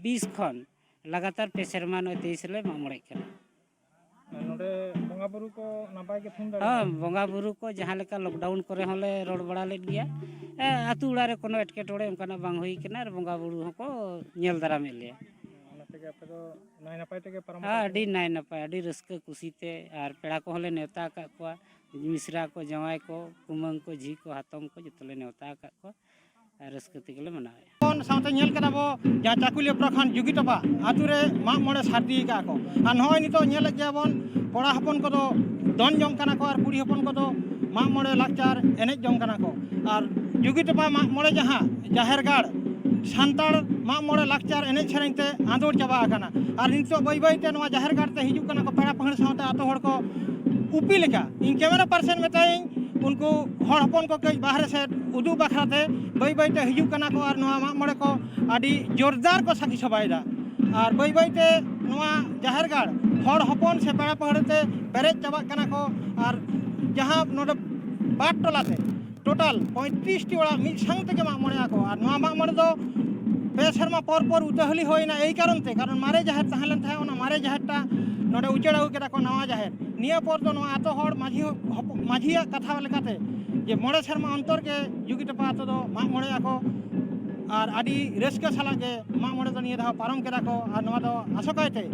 ᱵᱤᱥ ᱠᱷᱚᱱ ᱞᱟᱜᱟᱛᱟᱨ ᱯᱮ ᱥᱮᱨᱢᱟ, ᱱᱚᱜᱼᱚᱭ ᱛᱮᱭᱤᱥ ᱨᱮᱞᱮ ᱢᱟᱜ ᱢᱚᱬᱮᱜ ᱠᱟᱱᱟ᱾ ᱟᱨ ᱱᱚᱰᱮ ᱵᱚᱸᱜᱟ ᱵᱩᱨᱩ ᱠᱚ ᱱᱟᱯᱟᱭ ᱜᱮ ᱛᱷᱩᱢ ᱫᱟᱲᱮᱭᱟᱜᱼᱟ? ᱦᱚᱸ, ᱵᱚᱸᱜᱟ ᱵᱩᱨᱩ ᱠᱚ ᱡᱟᱦᱟᱸ ᱞᱮᱠᱟ ᱞᱚᱠᱰᱟᱣᱩᱱ ᱠᱚᱨᱮ ᱦᱚᱸᱞᱮ ᱨᱚᱲ ᱵᱟᱲᱟ ᱞᱮᱫ ᱜᱮᱭᱟ᱾ ᱮ, ᱟᱹᱛᱩ ᱚᱲᱟᱜ ᱨᱮ ᱠᱳᱱᱳ ᱮᱴᱠᱮᱴᱚᱬᱮ ᱚᱱᱠᱟᱱᱟᱜ ᱵᱟᱝ ᱦᱩᱭ ᱠᱟᱱᱟ ᱟᱨ ᱵᱚᱸᱜᱟ ᱵᱩᱨᱩ ᱦᱚᱸᱠᱚ ᱧᱮᱞ ᱫᱟᱨᱟᱢᱮᱫ ᱞᱮᱭᱟ᱾ ᱚᱱᱟ ᱛᱮᱜᱮ ᱟᱯᱮ ᱫᱚ ᱱᱟᱭ ᱱᱟᱯᱟᱭ ᱛᱮᱜᱮ ᱯᱟᱨᱚᱢ ᱦᱮᱸ, ᱟᱠᱟᱱᱟ? ᱟᱹᱰᱤ ᱱᱟᱭ ᱱᱟᱯᱟᱭ, ᱟᱹᱰᱤ ᱨᱟᱹᱥᱠᱟᱹ ᱠᱩᱥᱤ ᱛᱮ, ᱟᱨ ᱯᱮᱲᱟ ᱠᱚᱦᱚᱸ ᱞᱮ ᱱᱮᱣᱛᱟ ᱟᱠᱟᱫ ᱠᱚᱣᱟ, ᱢᱤᱥᱨᱟ ᱠᱚ, ᱡᱟᱶᱟᱭ ᱠᱚ, ᱠᱩᱢᱟᱹᱝ ᱠᱚ, ᱡᱷᱤ ᱠᱚ, ᱦᱟᱛᱚᱢ ᱠᱚ, ᱡᱚᱛᱚ ᱞᱮ ᱱᱮᱣᱛᱟ ᱟᱠᱟᱫ ᱠᱚᱣᱟ᱾ ᱟᱨ ᱨᱟᱹᱥᱠᱟᱹ ᱛᱮᱜᱮ ᱞᱮ ᱢᱟᱱᱟᱣᱮᱫᱼᱟ᱾ ᱵᱚᱱ ᱥᱟᱶᱛᱮ ᱧᱮᱞ ᱠᱮᱫᱟ ᱵᱚ, ᱡᱟᱦᱟᱸ ᱪᱟᱠᱩᱞᱤᱭᱟᱹ ᱯᱨᱚᱠᱷᱚᱸᱰ ᱡᱩᱜᱤ ᱴᱚᱯᱟ ᱟᱛᱳ ᱨᱮ ᱢᱟᱜ ᱢᱚᱬᱮ ᱥᱟᱹᱨᱫᱤ ᱟᱠᱟᱫᱼᱟ ᱠᱚ᱾ ᱟᱨ ᱱᱚᱜᱼᱚᱭ ᱱᱤᱛᱚᱜ ᱧᱮᱞᱮᱫ ᱜᱮᱭᱟ ᱵᱚᱱ, ᱠᱚᱲᱟ ᱦᱚᱯᱚᱱ ᱠᱚᱫᱚ ᱫᱚᱱ ᱡᱚᱝ ᱠᱟᱱᱟ ᱠᱚ ᱟᱨ ᱠᱩᱲᱤ ᱦᱚᱯᱚᱱ ᱠᱚᱫᱚ ᱢᱟᱜ ᱢᱚᱬᱮ ᱞᱟᱠᱪᱟᱨ ᱮᱱᱮᱡ ᱡᱚᱝ ᱠᱟᱱᱟ ᱠᱚ᱾ ᱟᱨ ᱡᱩᱜᱤ ᱴᱚᱯᱟ ᱢᱟᱜ ᱢᱚᱬᱮ ᱡᱟᱦᱟᱸ ᱡᱟᱦᱮᱨ ᱜᱟᱲ, ᱥᱟᱱᱛᱟᱲ ᱢᱟᱜ ᱢᱚᱬᱮ ᱞᱟᱠᱪᱟᱨ ᱮᱱᱮᱡ ᱥᱮᱨᱮᱧ ᱛᱮ ᱟᱸᱫᱳᱲ ᱪᱟᱵᱟ ᱟᱠᱟᱱᱟ᱾ ᱟᱨ ᱱᱤᱛᱚᱜ ᱵᱟᱹᱭ ᱵᱟᱹᱭ ᱛᱮ ᱱᱚᱣᱟ ᱡᱟᱦᱮᱨ ᱜᱟᱲ ᱛᱮ ᱦᱤᱡᱩᱜ ᱠᱟᱱᱟ ᱠᱚ ᱯᱮᱲᱟ ᱯᱟᱹᱦᱬᱟᱹ ᱥᱟᱶᱛᱮ ᱟᱛᱳ ᱦᱚᱲ ᱠᱚ ᱩᱯᱤ ᱞᱮᱠᱟ᱾ ᱤᱧ ᱠᱮᱢᱮᱨᱟ ᱯᱟᱨᱥᱮᱱ ᱢᱮᱛᱟᱭᱟᱹᱧ, ᱩᱱᱠᱩ ᱦᱚᱲ ᱦᱚᱯᱚᱱ ᱠᱚ ᱠᱟᱹᱡ ᱵᱟᱦᱨᱮ ᱥᱮᱫ ᱩᱫᱩᱜ ᱵᱟᱠᱷᱨᱟ ᱛᱮ ᱵᱟᱹᱭ ᱵᱟᱹᱭ ᱛᱮ ᱦᱤᱡᱩᱜ ᱠᱟᱱᱟ ᱠᱚ ᱟᱨ ᱱᱚᱣᱟ ᱢᱟᱜ ᱢᱚᱬᱮ ᱠᱚ ᱟᱹᱰᱤ ᱡᱳᱨᱫᱟᱨ ᱠᱚ ᱥᱟᱹᱠᱷᱤ ᱥᱚᱵᱷᱟᱭᱮᱫᱟ᱾ ᱟᱨ ᱵᱟᱹᱭ ᱵᱟᱹᱭ ᱛᱮ ᱱᱚᱣᱟ ᱡᱟᱦᱮᱨ ᱜᱟᱲ ᱦᱚᱲ ᱦᱚᱯᱚᱱ ᱥᱮ ᱯᱮᱲᱟ ᱯᱟᱹᱦᱬᱟᱹ ᱛᱮ ᱯᱮᱨᱮᱡ ᱪᱟᱵᱟᱜ ᱠᱟᱱᱟ ᱠᱚ᱾ ᱟᱨ ᱡᱟᱦᱟᱸ ᱱᱚᱰᱮ ᱵᱟᱨ ᱴᱚᱞᱟ ᱛᱮ ᱴᱳᱴᱟᱞ ᱯᱚᱸᱭᱛᱨᱤᱥ ᱴᱤ ᱚᱲᱟᱜ ᱢᱤᱫ ᱥᱟᱶ ᱛᱮᱜᱮ ᱢᱟᱜ ᱢᱚᱬᱮ ᱟᱠᱚ᱾ ᱟᱨ ᱱᱚᱣᱟ ᱢᱟᱜ ᱢᱚᱬᱮ ᱫᱚ ᱯᱮ ᱥᱮᱨᱢᱟ ᱯᱚᱨ ᱯᱚᱨ ᱩᱛᱟᱹᱦᱟᱹᱞᱤ ᱦᱩᱭᱱᱟ, ᱮᱭ ᱠᱟᱨᱚᱱ ᱛᱮ, ᱠᱟᱨᱚᱱ ᱢᱟᱨᱮ ᱡᱟᱦᱮᱨ ᱛᱟᱦᱮᱸ ᱞᱮᱱ ᱛᱟᱦᱮᱸᱫ, ᱚᱱᱟ ᱢᱟᱨᱮ ᱡᱟᱦᱮᱨ ᱴᱟᱜ ᱱᱚᱰᱮ ᱩᱪᱟᱹᱲ ᱟᱹᱜᱩ ᱠᱮᱫᱟ ᱠᱚ ᱱᱟᱣᱟ ᱡᱟᱦᱮᱨ᱾ ᱱᱤᱭᱟᱹ ᱯᱚᱨ ᱫᱚ ᱱᱚᱣᱟ ᱟᱛᱳ ᱦᱚᱲ ᱢᱟᱹᱡᱷᱤ ᱦᱚᱯ-, ᱢᱟᱹᱡᱷᱤᱭᱟᱜ ᱠᱟᱛᱷᱟ ᱞᱮᱠᱟᱛᱮ ᱡᱮ ᱢᱚᱬᱮ ᱥᱮᱨᱢᱟ ᱚᱱᱛᱚᱨ ᱜᱮ ᱡᱩᱜᱤ ᱴᱚᱯᱟ ᱟᱛᱳ ᱫᱚ ᱢᱟᱜ ᱢᱚᱬᱮ ᱟᱠᱚ᱾ ᱟᱨ ᱟᱹᱰᱤ ᱨᱟᱹᱥᱠᱟᱹ ᱥᱟᱞᱟᱜ ᱜᱮ ᱢᱟᱜ ᱢᱚᱬᱮ ᱫᱚ ᱱᱤᱭᱟᱹ ᱫᱷᱟᱣ ᱯᱟᱨᱚᱢ ᱠᱮᱫᱟ ᱠᱚ᱾ ᱟᱨ ᱱᱚᱣᱟ ᱫᱚ ᱟᱥᱚᱠᱟᱭ ᱛᱮ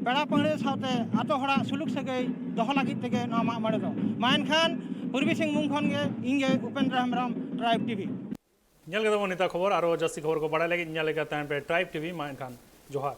ᱯᱮᱲᱟ ᱯᱟᱹᱦᱬᱟᱹ ᱥᱟᱶᱛᱮ ᱟᱛᱳ ᱦᱚᱲᱟᱜ ᱥᱩᱞᱩᱠ ᱥᱟᱹᱜᱟᱹᱭ ᱫᱚᱦᱚ ᱞᱟᱹᱜᱤᱫ ᱛᱮᱜᱮ ᱱᱚᱣᱟ ᱢᱟᱜ ᱢᱚᱬᱮ ᱫᱚ᱾ ᱢᱟ ᱮᱱᱠᱷᱟᱱ ᱯᱩᱨᱵᱤ ᱥᱤᱝᱵᱷᱩᱢ ᱠᱷᱚᱱ ᱜᱮ ᱤᱧ ᱜᱮ ᱩᱯᱮᱱᱫᱨᱚ ᱦᱮᱢᱵᱨᱚᱢ, ᱴᱨᱟᱭᱤᱵᱽ ᱴᱤᱵᱷᱤ᱾ ᱧᱮᱞ ᱠᱮᱫᱟ ᱵᱚᱱ ᱱᱮᱛᱟᱨ ᱠᱷᱚᱵᱚᱨ᱾ ᱟᱨᱚ ᱡᱟᱹᱥᱛᱤ ᱠᱷᱚᱵᱚᱨ ᱠᱚ ᱵᱟᱲᱟᱭ ᱞᱟᱹᱜᱤᱫ ᱧᱮᱞ ᱞᱮᱠᱟ ᱛᱟᱦᱮᱱ ᱯᱮ ᱴᱨᱟᱭᱤᱵᱽ ᱴᱤᱵᱷᱤ᱾ ᱢᱟ ᱮᱱᱠᱷᱟᱱ ᱡᱚᱦᱟᱨ᱾